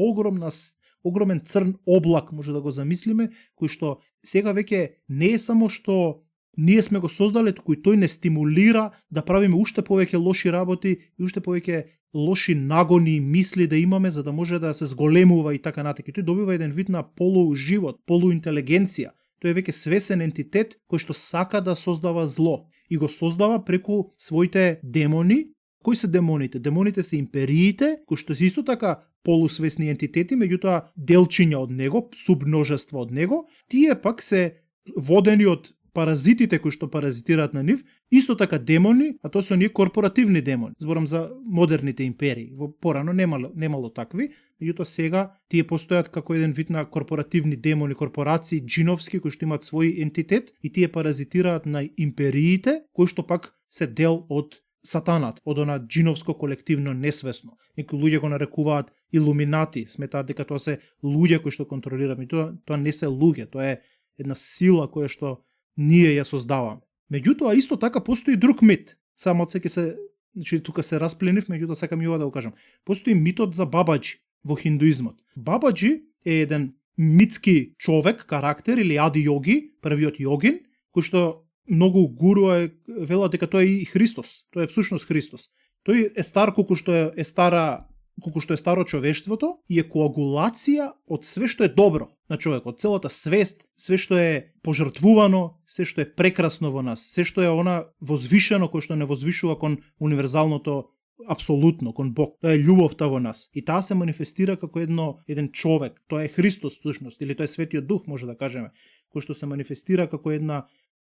огромен црн облак, може да го замислиме, кој што сега веќе не е само што ние сме го создале, туку и тој не стимулира да правиме уште повеќе лоши работи и уште повеќе лоши нагони и мисли да имаме за да може да се зголемува и така натаму. Тој добива еден вид на полуживот, полуинтелигенција. Тој е веќе свесен ентитет кој што сака да создава зло и го создава преку своите демони. Кои се демоните? Демоните се империите, кои што се исто така полусвесни ентитети, меѓутоа делчиња од него, субмножества од него, тие пак се водени од паразитите кои што паразитираат на нив, исто така демони, а тоа се оние корпоративни демони. Зборам за модерните империи. Порано немало такви, меѓутоа сега тие постојат како еден вид на корпоративни демони, корпорации джиновски кои што имаат свој ентитет и тие паразитираат на империите, кои што пак се дел од Сатанат, од она джиновско колективно несвесно. Некои луѓе го нарекуваат илуминати, сметаат дека тоа се луѓе кои што контролираат, тоа не се луѓе, тоа е една сила која што ние ја создаваме. Меѓутоа исто така постои друг мит. Само ќе се, значи тука се распленив, меѓутоа сакам и ова да го кажам. Постои митот за Бабаджи во хиндуизмот. Бабаджи е еден митски човек, карактер или ади йоги, првиот йогин, кој што многу гуру велат дека тој е и Христос. Тој е всушност Христос. Тој е стар колку што е старо човештвото и е коагулација од све што е добро на човекот, од целата свест, све што е пожртвувано, све што е прекрасно во нас, све што е она возвишено кој што не возвишува кон универзалното апсолутно, кон Бог. Тоа е љубовта во нас. И таа се манифестира како еден човек. Тоа е Христос всушност, или тоа е Светиот Дух, може да кажеме, кој што се манифестира како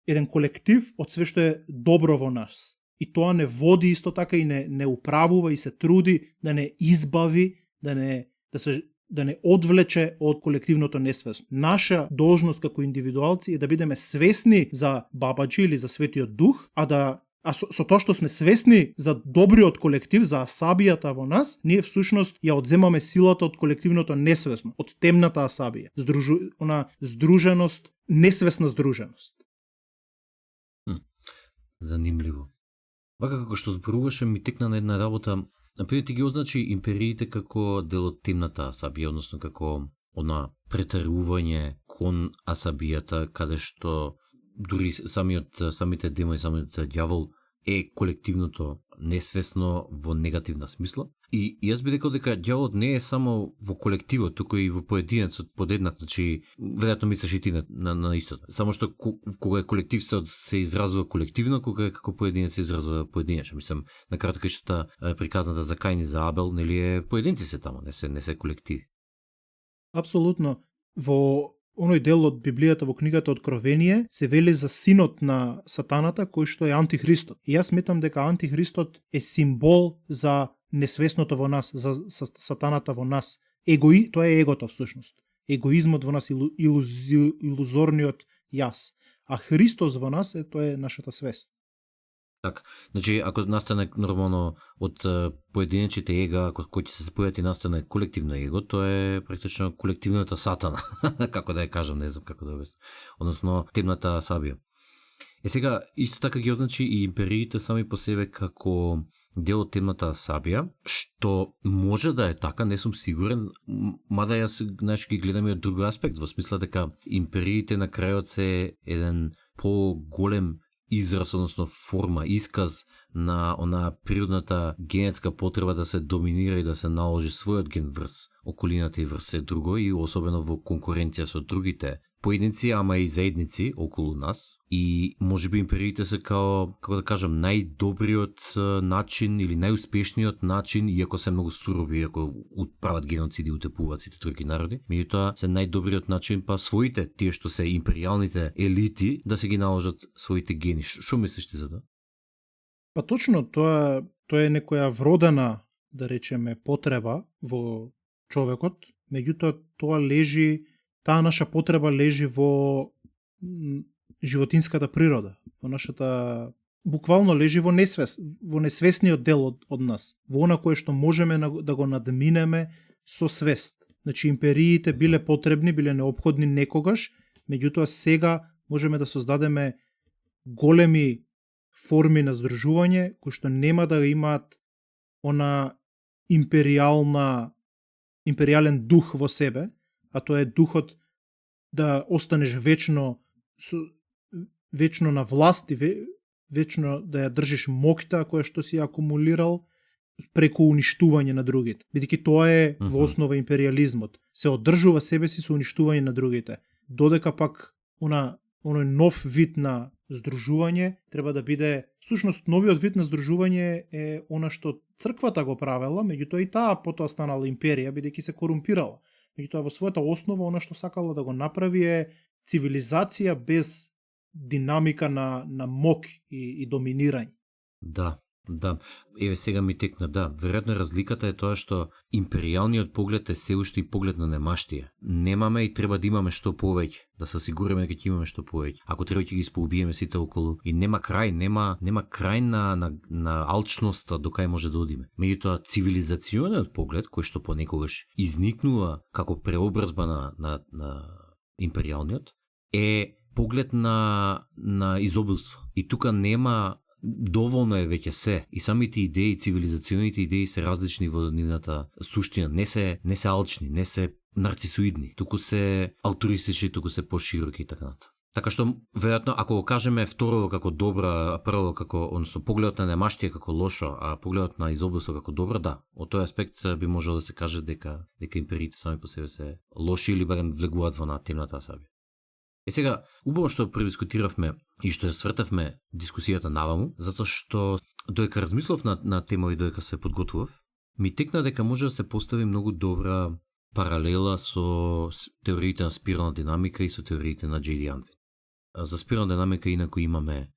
еден колектив од све што е добро во нас. И тоа не води исто така и не управува и се труди да не избави, да не одвлече од колективното несвесно. Наша должност како индивидуалци е да бидеме свесни за Бабаджи или за Светиот Дух, а со тоа што сме свесни за добриот колектив, за асабијата во нас, ние всушност ја одземаме силата од колективното несвесно, од темната асабија, она здруженост, несвесна здруженост. Занимливо. Вака како што зборуваше ми текна на една работа, например ти ги означи империите како дел од темната асабија, односно како она претерување кон асабијата, каде што дури самите демони, самиот ѓавол е колективното несвесно во негативна смисла. И јас би рекол дека ѓаволот не е само во колективот, туку и во поединецот подеднак, значи веројатно мислиш и ти на истото. Само што кога е колектив се изразува колективно, кога е како поединец се изразува поединечно. Мислам, на кратко кајшата приказната за Каин и за Абел, нели е поединци се тамо, не се колективи. Апсолутно. Во оној дел од Библијата во книгата Откровение се вели за синот на Сатаната кој што е Антихристот. И јас сметам дека Антихристот е символ за несвесното во нас, за Сатаната во нас. Тоа е егото всушност. Егоизмот во нас, илузорниот јас. А Христос во нас тоа е нашата свест. Така, значи ако настане нормално од поединечните ега, кои ќе се спојат и настане колективно его, тоа е практично колективната сатана, како да ја кажам, не знам како да обяснам. Односно темната асабија. Сега исто така ги означи и империите сами по себе како дел од темната асабија, што може да е така, не сум сигурен, мада јас ги гледам и од друг аспект, во смисла дека империите на крајот се еден поголем израз, односно форма, исказ на она природната генетска потреба да се доминира и да се наложи својот ген врз околината и врз се друго, и особено во конкуренција со другите поединци, ама и заедници околу нас. И можеби империите се како да кажам, најдобриот начин или најуспешниот начин, иако се многу сурови, иако прават геноциди и утепуваат сите други народи, меѓутоа се најдобриот начин па своите, тие што се империјалните елити, да се ги наложат своите гени. Што мислиш ти за тоа? Па точно, тоа е некоја вродена, да речеме, потреба во човекот, меѓутоа таа наша потреба лежи во животинската природа, во нашата, буквално лежи во несвесниот дел од нас, во она кое што можеме да го надминеме со свест. Значи, империите биле потребни, биле неопходни некогаш, меѓутоа сега можеме да создадеме големи форми на здружување кои што нема да имаат она империјален дух во себе, а тоа е духот да останеш вечно на власт и вечно да ја држиш моќта која што си акумулирал преку уништување на другите. Бидејќи тоа е во основа империјализмот. Се одржува себе си со уништување на другите. Додека пак оној нов вид на здружување треба да биде, всушност новиот вид на здружување е она што црквата го правела, меѓутоа и таа потоа станала империја бидејќи се корумпирала. Меѓутоа во својата основа она што сакала да го направи е цивилизација без динамика на мок и доминирање. Да. Еве сега ми текна, веројатно разликата е тоа што империјалниот поглед е се уште и поглед на немаштија. Немаме и треба да имаме што повеќе, да се осигуриме дека ќе имаме што повеќе. Ако треба ќе ги испоубиеме сите околу и нема крај на алчноста до кај може да одиме. Меѓутоа цивилизациониот поглед кој што понекогаш изникнува како преобразба на империјалниот е поглед на изобилство. И тука нема, доволно е веќе се, и самите идеи, цивилизационите идеи се различни во нивната суштина, не се алчни, не се нарцисоидни, туку се алтруистични, туку се пошироки и така натаму. Така што веројатно ако го кажеме второ како добра, прво како, односно погледот на немаштија како лошо, а погледот на изобилство како добро, од тој аспект би можело да се каже дека империите сами по себе се лоши или барем влегуваат во темната асабија. Сега, убаво што предискутиравме и што ја свртавме дискусијата наваму, затоа што додека размислов на тема и додека се подготвував, ми текна дека може да се постави многу добра паралела со теориите на спирална динамика и со теориите на J.D. Unwin. За спирална динамика инаку имаме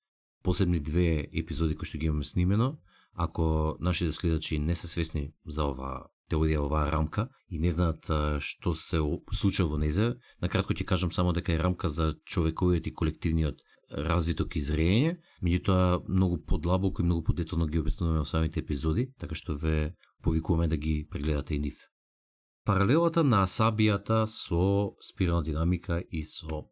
посебни 2 епизоди кои што ги имаме снимено. Ако нашите следачи не се свесни за оваа теорија, оваа рамка и не знаат што се случува во незе, накратко ќе кажам само дека е рамка за човековиот и колективниот развиток и зрење, меѓутоа многу подлабоко и многу подетално ги обяснуваме во самите епизоди, така што ве повикуваме да ги прегледате и нив. Паралелата на асабијата со спирална динамика и со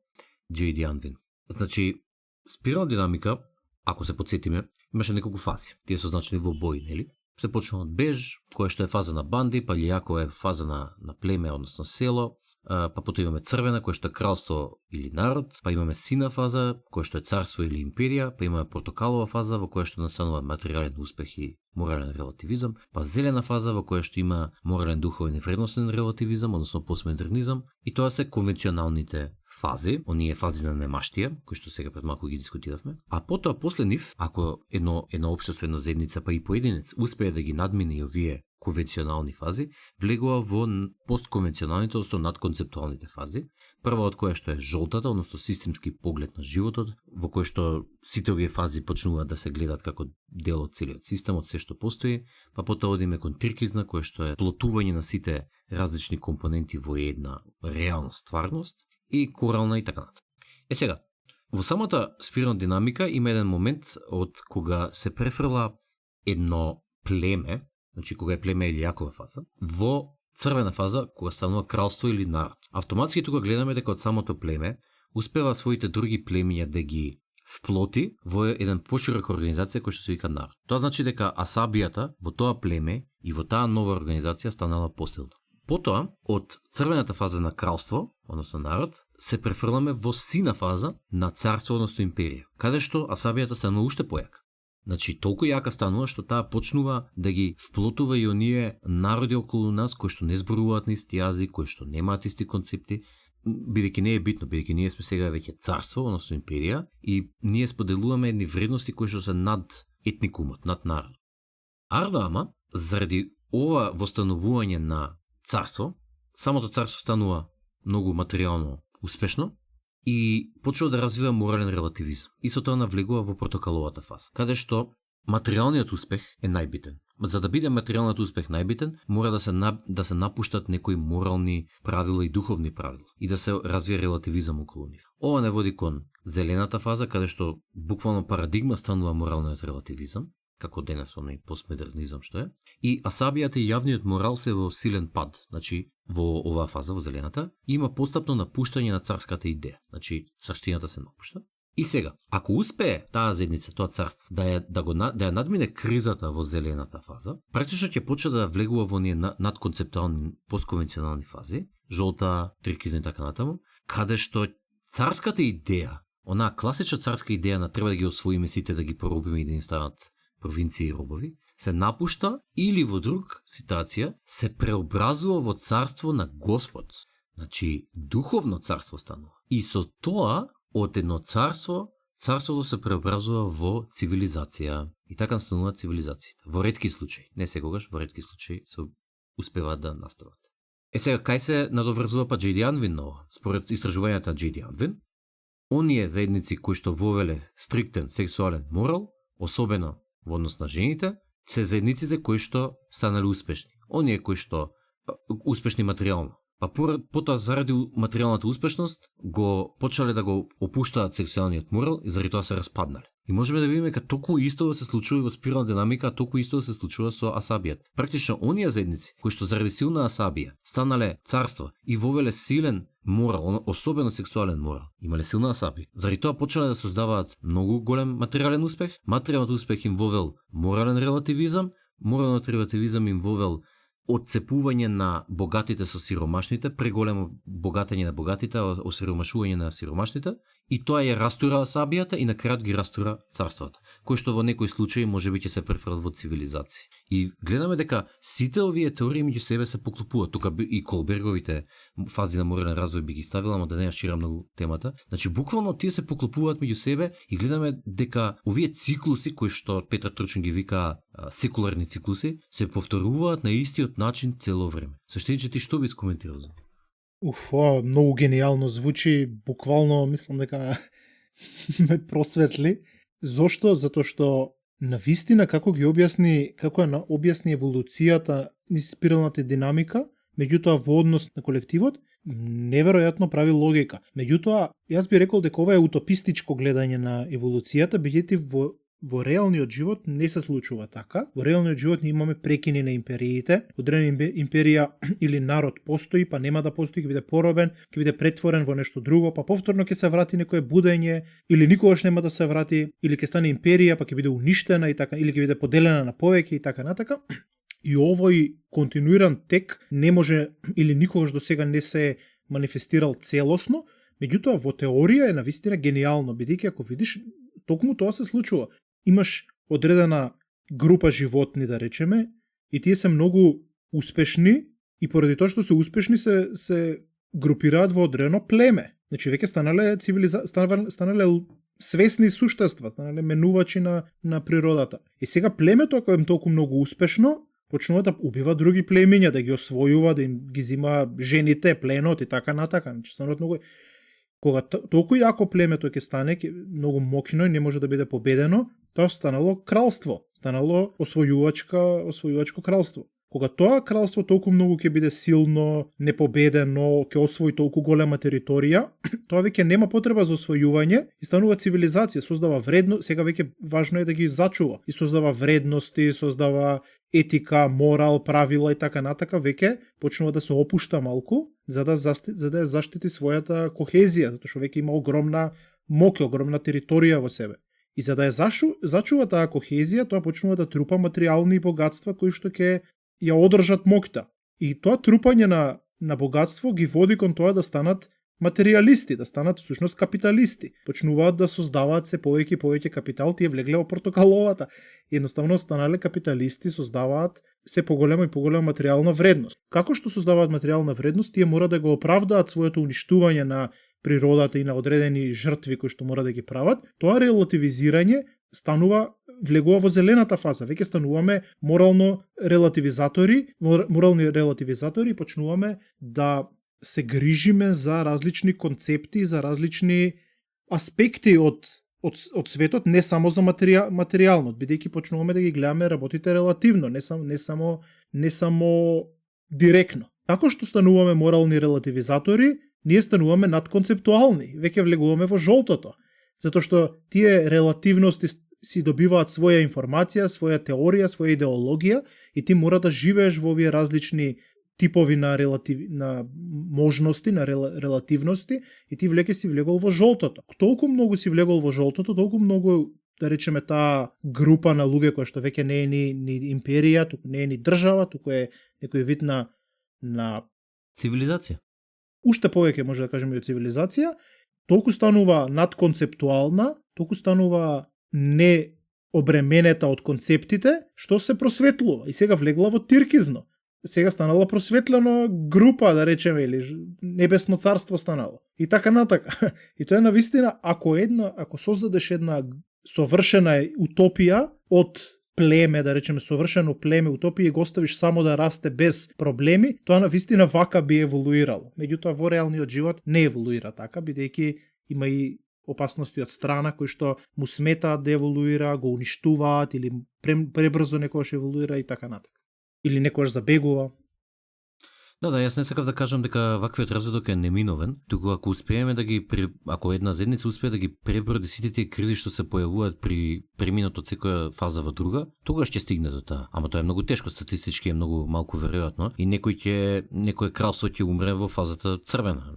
J.D. Unwin. Значи, спирална динамика, ако се подсетиме, имаше неколку фази. Тие се означени во бои, нели? Се почна од беж, која што е фаза на банди, па лијако е фаза на племе, односно село, па потоа имаме црвена, која што е кралство или народ, па имаме сина фаза, која што е царство или империја, па имаме портокалова фаза, во која што настанува материјален успех и морален релативизам, па зелена фаза, во која што има морален, духовен и вредностен релативизам, односно постмодернизам, и тоа се конвенционалните фази, оние фази на немаштија, кои што сега пред малку ги дискутиравме, а потоа после нив, ако една општествена заедница па и поединец успее да ги надмине и овие конвенционални фази, влегува во постконвенционалните, односно надконцептуалните фази. Прва од која што е жолтата, односно системски поглед на животот, во кој што сите овие фази почнуваат да се гледат како дел од целиот систем, од се што постои, па потоа одиме кон трикизна, која што е плотување на сите различни компоненти во една реална стварност, и корална и така натаму. Сега, во самата спирална динамика има еден момент од кога се префрла едно племе, значи кога е племе или јакова фаза, во црвена фаза кога станува кралство или народ. Автоматски тука гледаме дека од самото племе успева своите други племиња да ги вплоти во еден поширока организација која што се вика народ. Тоа значи дека асабијата во тоа племе и во таа нова организација станала посилна. Потоа, од црвената фаза на кралство, односно народ, се префрламе во сина фаза на царство, односно империја, каде што асабијата станува уште појака. Значи, толку јака станува што таа почнува да ги вплотува и оние народи околу нас кои што не зборуваат на исти јазик, кои што немаат исти концепти, бидејќи не е битно, бидејќи ние сме сега веќе царство, односно империја, и ние споделуваме едни вредности кои што се над етникумот, над народ. Ардоама, заради ова востановување на царство, самото царство станува многу материјално успешно и почнува да развива морален релативизам. И со тоа навлегува во протоколовата фаза, каде што материјалниот успех е најбитен. За да биде материјалниот успех најбитен, мора да се напуштат некои морални правила и духовни правила и да се развие релативизам околу нив. Ова не води кон зелената фаза, каде што буквално парадигма станува моралниот релативизам, како денес оној постмодернизам што е, и асабијата и јавниот морал се во силен пад. Значи, во оваа фаза, во зелената, има постапно напуштање на царската идеја. Значи, царштината се напушта. И сега, ако успее таа заедница, тоа царство, да ја надмине кризата во зелената фаза, практично ќе почне да влегува во оние надконцептуални, постконвенционални фази, жолта, трикизна и така натаму, каде што царската идеја, онаа класична царска идеја на треба да ги освоиме сите, да ги поробиме и да ни станат провинции и робови, се напушта или во друг ситуација се преобразува во царство на Господ. Значи, духовно царство станува. И со тоа, од едно царство, царството се преобразува во цивилизација. И така станува цивилизацијата. Во ретки случаи, не секогаш, во ретки случаи се успеваат да настават. Сега, кај се надоврзува па J.D. Unwin ново? Според истражувањата на J.D. Unwin, оние заедници кои што вовеле стриктен сексуален морал, особено во однос на жените, се заедниците кои што станале успешни. Оние кои што успешни материјално. Па потоа заради материјалната успешност го почнале да го опуштаат сексуалниот морал и заради тоа се распаднале. И можеме да видиме дека толку исто се случува и во спирална динамика, а толку исто се случува со асабијата. Практично оние заедници кои што заради силна асабија станале царства и вовеле силен морал, особено сексуален морал, имале силна асабија. Заради тоа почнале да создаваат многу голем материјален успех. Материјалниот успех им вовел морален релативизам, моралниот релативизам им вовел отцепување на богатите со сиромашните, преголемо богатење на богатите, осиромашување на сиромашните, и тоа ја растура асабијата и на крајот ги растура царствата, кои што во некои случаи можеби ќе се префрлат во цивилизации. И гледаме дека сите овие теории меѓу себе се поклопуваат. Тука и Колберговите фази на морален развој би ги ставила, но да не ја ширам многу темата. Значи буквално тие се поклопуваат меѓу себе и гледаме дека овие циклуси кои што Петар Турчин ги вика секуларни циклуси се повторуваат на истиот начин цело време. Суштинче, ти што би скоментирал за? Ова многу гениално звучи, буквално мислам дека ме просветли. Зошто? Затоа што навистина како ги објасни, како ја објасни еволуцијата и спиралната динамика, меѓутоа во однос на колективот, неверојатно прави логика. Меѓутоа, јас би рекол дека ова е утопистичко гледање на еволуцијата, бидејќи во реалниот живот не се случува така. Во реалниот живот ние имаме прекини на империите. Одредена империја или народ постои, па нема да постои, ќе биде поробен, ќе биде претворен во нешто друго, па повторно ќе се врати некое будење, или никогаш нема да се врати, или ќе стане империја, па ќе биде уништена и така, или ќе биде поделена на повеќе и така натака. И овој континуиран тек не може или никогаш до сега не се манифестирал целосно, меѓутоа во теорија е навистина гениално, бидејќи ако видиш, токму тоа се случува. Имаш одредена група животни, да речеме, и тие се многу успешни и поради тоа што се успешни се групираат во одредено племе. Значи веќе станале свесни суштества, станале менувачи на природата. И сега племето, ако е толку многу успешно, почнува да убива други племиња, да ги освојува, да им ги зима жените, пленот и така натака. Значи стануваат многу. Кога толку јако племето ќе стане, многу моќно и не може да биде победено, тоа станало кралство, станало освојувачко кралство. Кога тоа кралство толку многу ќе биде силно, непобедено, ќе освои толку голема територија, тоа веќе нема потреба за освојување и станува цивилизација, создава вредност, сега веќе важно е да ги зачува и создава вредности, создава етика, морал, правила и така натака, веќе почнува да се опушта малку за да ја заштити својата кохезија, затоа што веќе има огромна моќ, огромна територија во себе. И за да ја зачува таа кохезија, тоа почнува да трупа материјални богатства кои што ќе ја одржат моќта. И тоа трупање на богатство ги води кон тоа да станат материјалисти, да станат всушност капиталисти. Почнуваат да создаваат се повеќе и повеќе капитал, тие влегле во портокаловата. Едноставно станале капиталисти, создаваат се поголема и поголема материјална вредност. Како што создаваат материјална вредност, тие мора да го оправдаат своето уништување на природата и на одредени жртви кои што мора да ги прават. Тоа релативизирање станува, влегува во зелената фаза. Веќе стануваме морални релативизатори и почнуваме да се грижиме за различни концепти, за различни аспекти од светот, не само за материјално, бидејќи почнуваме да ги гледаме работите релативно, не само директно. Како што стануваме морални релативизатори, ние стануваме надконцептуални, веќе влегуваме во жолтото, затоа што тие релативности си добиваат своја информација, своја теорија, своја идеологија и ти мора да живееш во овие различни типови на можности, на релативности и ти влеке си влегол во жолтото. Толку многу си влегол во жолтото, толку многу, да речеме, таа група на луѓе која што веќе не е ни империја, туку не е ни држава, туку е некој вид на цивилизација. Уште повеќе може да кажеме и цивилизација, толку станува надконцептуална, толку станува не обременета од концептите, што се просветлува и сега влегла во тиркизно. Сега станала просветлено група, да речеме, или небесно царство станало. И така натака. И тоа е навистина, ако создадеш една совршена утопија од племе, да речеме совршено племе, утопија и го оставиш само да расте без проблеми, тоа навистина вака би еволуирало. Меѓутоа во реалниот живот не еволуира така, бидејќи има и опасности од страна кои што му сметаат да еволуира, го уништуваат или пребрзо некојаш еволуира и така натака. Или некојаш забегува. Да, јас не сакав да кажам дека ваквиот разводок е неминовен, туку ако успееме ако една заедница успее да ги преброди сите тие кризи што се појавуваат при преминот од секоја фаза во друга, тогаш ќе стигне до таа. Ама тоа е многу тешко, статистички е многу малку веројатно и некој кралство ќе умре во фазата црвена,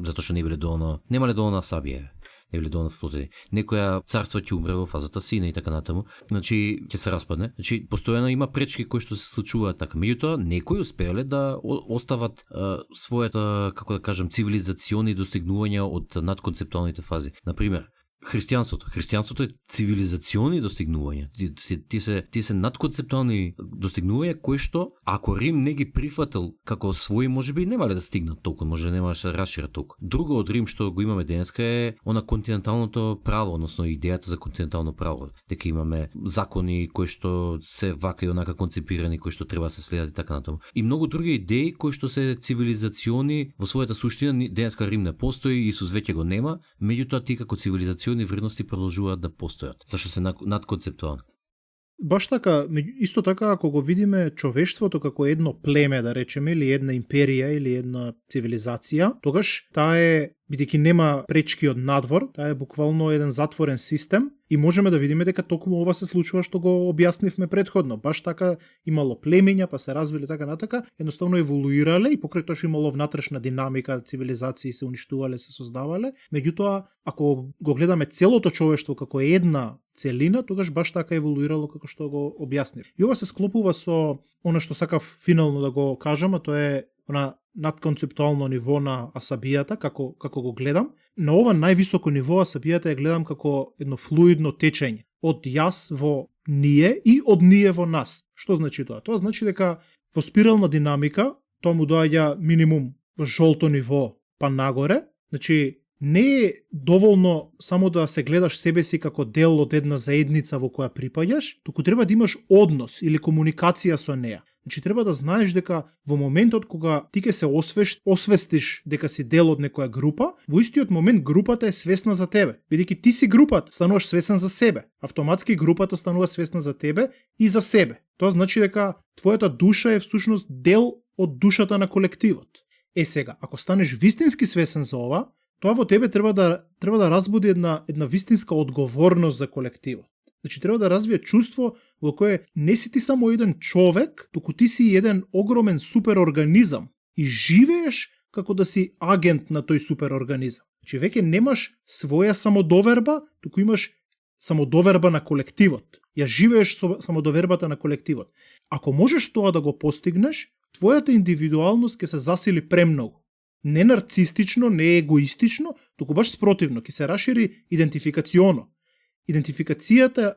затоа што немале доволно сабија. Не биле доволно вплотени. Некоја царство ќе умре во фазата сина и така натаму. Значи ќе се распадне. Значи постојано има пречки кои што се случуваат така. Меѓутоа некои успеале да остават својата, како да кажам, цивилизациони достигнувања од надконцептуалните фази. Например, Христијанството е цивилизациони достигнувања. Тие се надконцептуални достигнувања кои што ако Рим не ги прифатил како своји, можеби немале да стигнат толку, може немаше да расшират толку. Друго од Рим што го имаме денеска е она континенталното право, односно идејата за континентално право, дека имаме закони кои што се вака и онака концепирани, кои што треба да се следат и така натаму. И многу други идеи кои што се цивилизациони во својата суштина. Денеска Рим не постои, Исус веќе го нема, меѓутоа тие како цивилизациони вредности продолжуваат да постојат, зашто се надконцептуални. Баш така, исто така ако го видиме човештвото како едно племе, да речеме, или една империја, или една цивилизација, тогаш таа е, бидејќи нема пречки од надвор, таа е буквално еден затворен систем и можеме да видиме дека токму ова се случува што го објаснивме претходно. Баш така имало племиња, па се развиле така натака, едноставно еволуирале и покрај тоа што имало внатрешна динамика, цивилизации се уништувале, се создавале. Меѓутоа, ако го гледаме целото човештво како една целина, тогаш баш така еволуирало како што го објаснив. И ова се склопува со она што сакав финално да го кажам, а тоа е она надконцептуално ниво на асабијата, како го гледам. На ова највисоко ниво асабијата ја гледам како едно флуидно течење од јас во ние и од ние во нас. Што значи тоа? Тоа значи дека во спирална динамика тоа му доаѓа минимум во жолто ниво па нагоре. Значи не е доволно само да се гледаш себе си како дел од една заедница во која припаѓаш, туку треба да имаш однос или комуникација со неа. Значи треба да знаеш дека во моментот кога ти ќе се освестиш дека си дел од некоја група, во истиот момент групата е свесна за тебе. Бидејќи ти си групата, стануваш свесен за себе. Автоматски групата станува свесна за тебе и за себе. Тоа значи дека твојата душа е всушност дел од душата на колективот. Сега, ако станеш вистински свесен за ова, тоа во тебе треба да разбуди една вистинска одговорност за колективот. Значи треба да развие чувство во кое не си ти само еден човек, туку ти си еден огромен суперорганизам и живееш како да си агент на тој суперорганизам. Значи веќе немаш своја самодоверба, туку имаш самодоверба на колективот. Ја живееш со самодовербата на колективот. Ако можеш тоа да го постигнеш, твојата индивидуалност ќе се засили премногу. Не нарцистично, не егоистично, туку баш спротивно, ќе се расшири идентификационо. Идентификацијата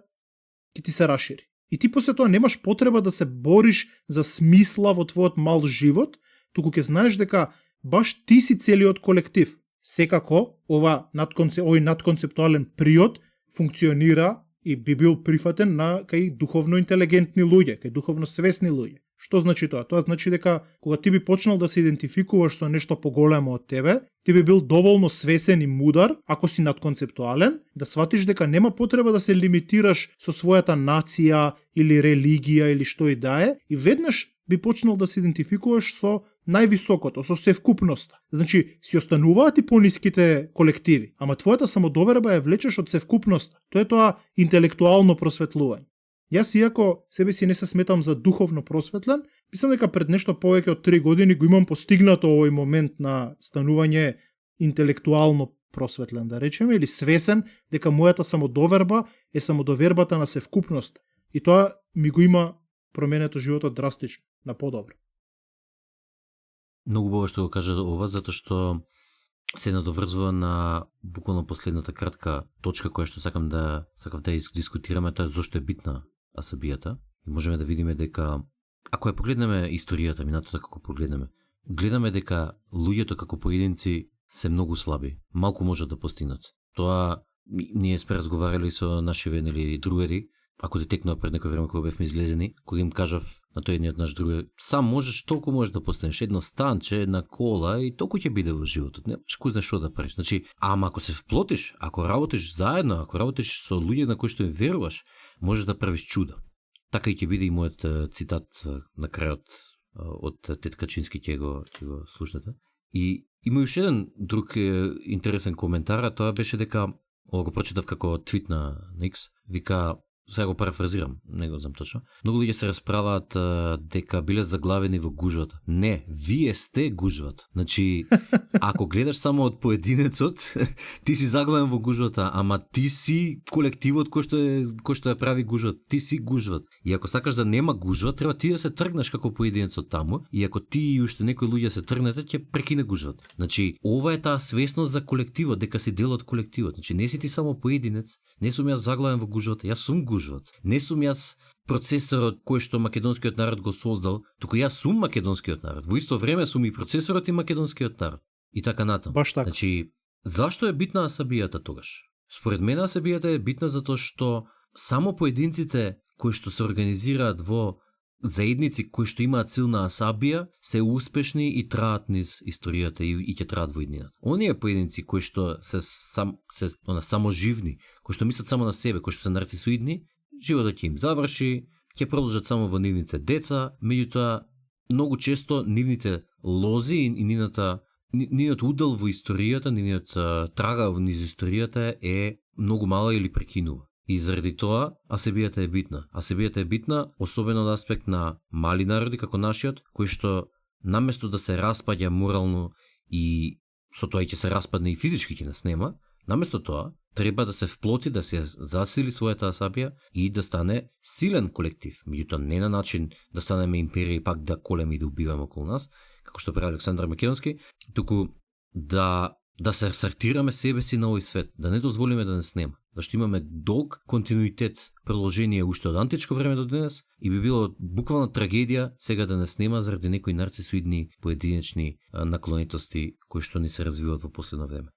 ќе ти се расшири. И ти после тоа немаш потреба да се бориш за смисла во твојот мал живот, туку ќе знаеш дека баш ти си целиот колектив. Секако, овој надконцептуален приод функционира и би бил прифатен на кај духовно интелигентни луѓе, кај духовно свесни луѓе. Што значи тоа? Тоа значи дека кога ти би почнал да се идентификуваш со нешто поголемо од тебе, ти би бил доволно свесен и мудар, ако си надконцептуален, да сватиш дека нема потреба да се лимитираш со својата нација или религија или што и да е, и веднаш би почнал да се идентификуваш со највисокото, со севкупноста. Значи, си остануваат и пониските колективи, ама твојата самодоверба ја влечеш од севкупноста. Тоа е тоа интелектуално просветлување. Јас, иако себе си не се сметам за духовно просветлен, мислам дека пред нешто повеќе од 3 години го имам постигнато овој момент на станување интелектуално просветлен, да речеме, или свесен дека мојата самодоверба е самодовербата на севкупност. И тоа ми го има променето животот драстично, на подобро. Многу убаво што го кажа ова, затоа што се надоврзува на буквално последната кратка точка која што сакам да дискутираме, тоа зошто е битна асабијата. И можеме да видиме дека, ако ја погледнеме историјата, минатото како погледнеме, гледаме дека луѓето како поединци се многу слаби, малку можат да постигнат. Тоа ние сме разговарали со наши венели другари, ако те текнува пред некој време кога бевме излезени, кога им кажав на тој едниот наш другар, сам можеш, толку можеш да постигнеш, едно станче, една кола и толку ќе биде во животот. Немаш кој знае што да правиш. Значи, ама ако се вплотиш, ако работиш заедно, ако работиш со луѓе на кои што им веруваш, можеш да правиш чуда. Така и ќе биде и мојот цитат на крајот од Тет Качински, ќе го слушнете. И има уште еден друг интересен коментар, а тоа беше дека, ова го прочитав како твит на X, вика, сега го парафразирам, не го знам точно. Многу луѓе се расправаат дека биле заглавени во гужвата. Не, вие сте гужвата. Значи, ако гледаш само од поединецот, ти си заглавен во гужвата, ама ти си колективот кој што ја прави гужвата. Ти си гужват. И ако сакаш да нема гужва, треба ти да се тргнеш како поединецот таму, и ако ти и уште некои луѓе се тргнете, ќе прекине гужвата. Значи, ова е таа свесност за колективот, дека си дел од колективот. Значи, не си ти само поединец, не сум јас заглавен во гужвата, јас сум гужват. Не сум јас процесорот кој што македонскиот народ го создал, туку јас сум македонскиот народ. Во исто време сум и процесорот и македонскиот народ. И така натаму. Баш така. Значи, зашто е битна асабијата тогаш? Според мене асабијата е битна затоа што само поединците кои што се организираат во заедници кои што имаат силна асабија се успешни и траат низ историјата и ќе траат во иднината. Оние поединци кои што се саможивни, кои што мислат само на себе, кои што се нарцисоидни, животот ќе им заврши, ќе продолжат само во нивните деца, меѓутоа многу често нивните лози и нивниот удел во историјата, нивниот трага низ историјата е многу мала или прекинува. И заради тоа асабијата е битна. Асабијата е битна особено од аспект на мали народи како нашиот, кои што наместо да се распаѓа морално и со тоа ќе се распадне и физички ќе нас нема, наместо тоа треба да се вплоти, да се засили својата асабија и да стане силен колектив. Меѓутоа не на начин да станеме империја и пак да колеме и да убиваме околу нас, како што прави Александар Македонски, туку да се сортираме себе си на овој свет, да не дозволиме да нас нема. Зашто имаме долг континуитет, продолжение уште од античко време до денес и би било буквална трагедија сега да нас нема заради некои нарцисоидни поединечни наклонетости кои што ни се развиваат во последно време.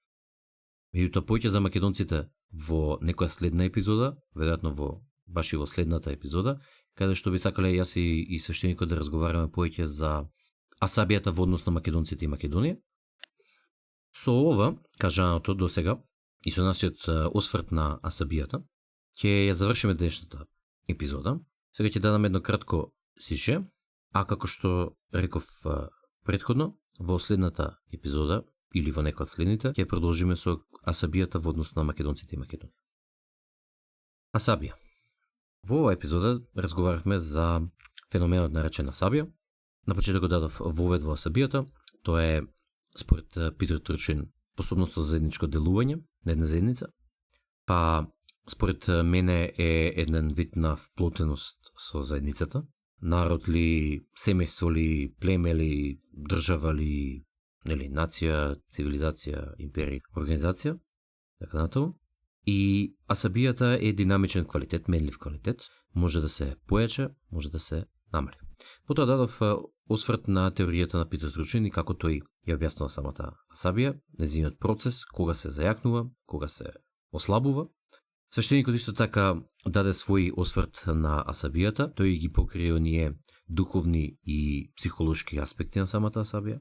Меѓутоа поќе за македонците во некоја следна епизода, веројатно баш и во следната епизода, каде што би сакале јас и свештеникот да разговараме поќе за асабијата во однос на македонците и Македонија. Со ова, кажаното до сега, и со нашиот осврт на асабијата, ќе ја завршиме денешната епизода. Сега ќе дадам едно кратко сише, а како што реков претходно, во следната епизода, или во некоја од следните, ќе продолжиме со асабијата во однос на македонците и Македонија. Асабија. Во оваа епизода разговаравме за феноменот наречен асабија. На почетокот дадов вовед во асабијата. Тоа е, според Питер Турчин, способноста за заедничко делување на една заедница. Па, според мене е еден вид на вплотеност со заедницата. Народ ли, семејство ли, племе ли, држава ли, нели, нација, цивилизација, империја, организација, така натаму. И асабијата е динамичен квалитет, менлив квалитет, може да се појача, може да се намали. Потоа дадов осврт на теоријата на Питер Тручин и како тој ја објаснува самата асабија, нејзиниот процес, кога се зајакнува, кога се ослабува. Свештеникот исто така даде свој осврт на асабијата, тој ги покрие оние духовни и психолошки аспекти на самата асабија.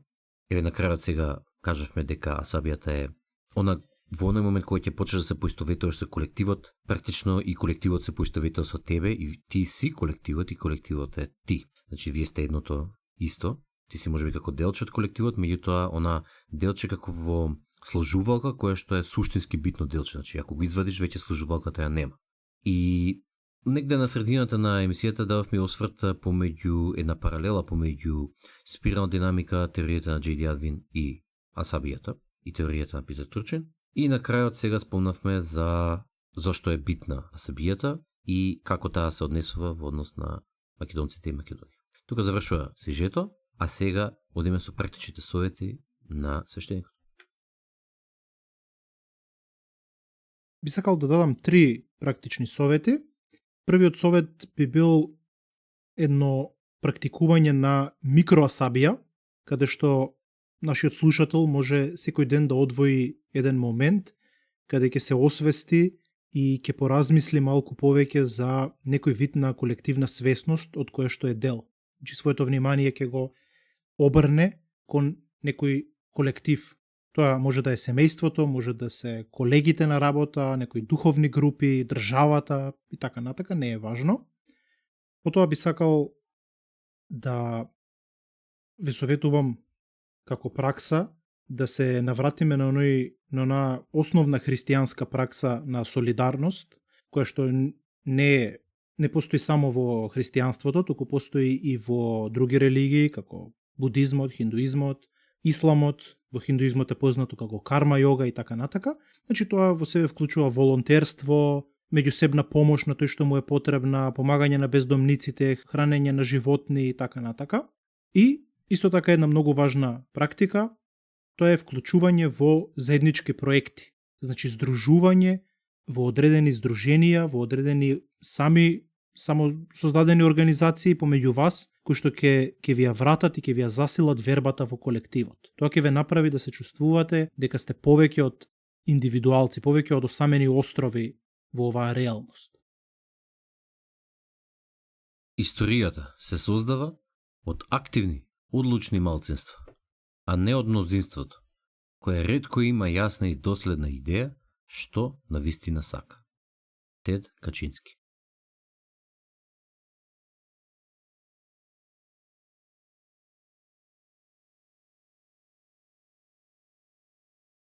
Еве на крајот сега кажавме дека асабијата е она во оној момент кога ќе почнеш да се поистоветуваш со колективот, практично и колективот се поистоветува со тебе и ти си колективот и колективот е ти. Значи вие сте едното исто, ти си можеби како делче од колективот, меѓутоа она делче како во сложувалка кое што е суштински битно делче, значи ако го извадиш веќе сложувалката ја нема. И негде на средината на емисијата дававме осврт помеѓу една паралела помеѓу спирална динамика, теоријата на J.D. Адвин и асабијата и теоријата на Питер Турчин. И на крајот сега спомнавме за зошто е битна асабијата и како таа се однесува во однос на македонците и Македонија. Тука завршува сюжето, а сега одиме со практичните совети на свештеникот. Би сакал да дадам 3 практични совети. Првиот совет би бил едно практикување на микроасабија, каде што нашиот слушател може секој ден да одвои еден момент каде ќе се освести и ќе поразмисли малку повеќе за некој вид на колективна свесност од која што е дел. Значи своето внимание ќе го обрне кон некој колектив. Тоа може да е семејството, може да се колегите на работа, некои духовни групи, државата и така натака, не е важно. Потоа би сакал да ве советувам како пракса да се навратиме на на основна христијанска пракса на солидарност, која што не постои само во христијанството, туку постои и во други религии, како будизмот, хиндуизмот, исламот, во хиндуизмот е познато како карма јога и така натака. Значи тоа во себе вклучува волонтерство, меѓусебна помош на тој што му е потребна, помагање на бездомниците, хранење на животни и така натака. И исто така една многу важна практика, тоа е вклучување во заеднички проекти. Значи здружување во одредени здруженија, во одредени само создадени организации помеѓу вас, кои што ќе ви ја вратат и ќе ви ја засилат вербата во колективот. Тоа ќе ве направи да се чувствувате дека сте повеќе од индивидуалци, повеќе од осамени острови во оваа реалност. Историјата се создава од активни, одлучни малцинства, а не од мнозинството, кое ретко има јасна и доследна идеја што навистина сака. Тед Качински.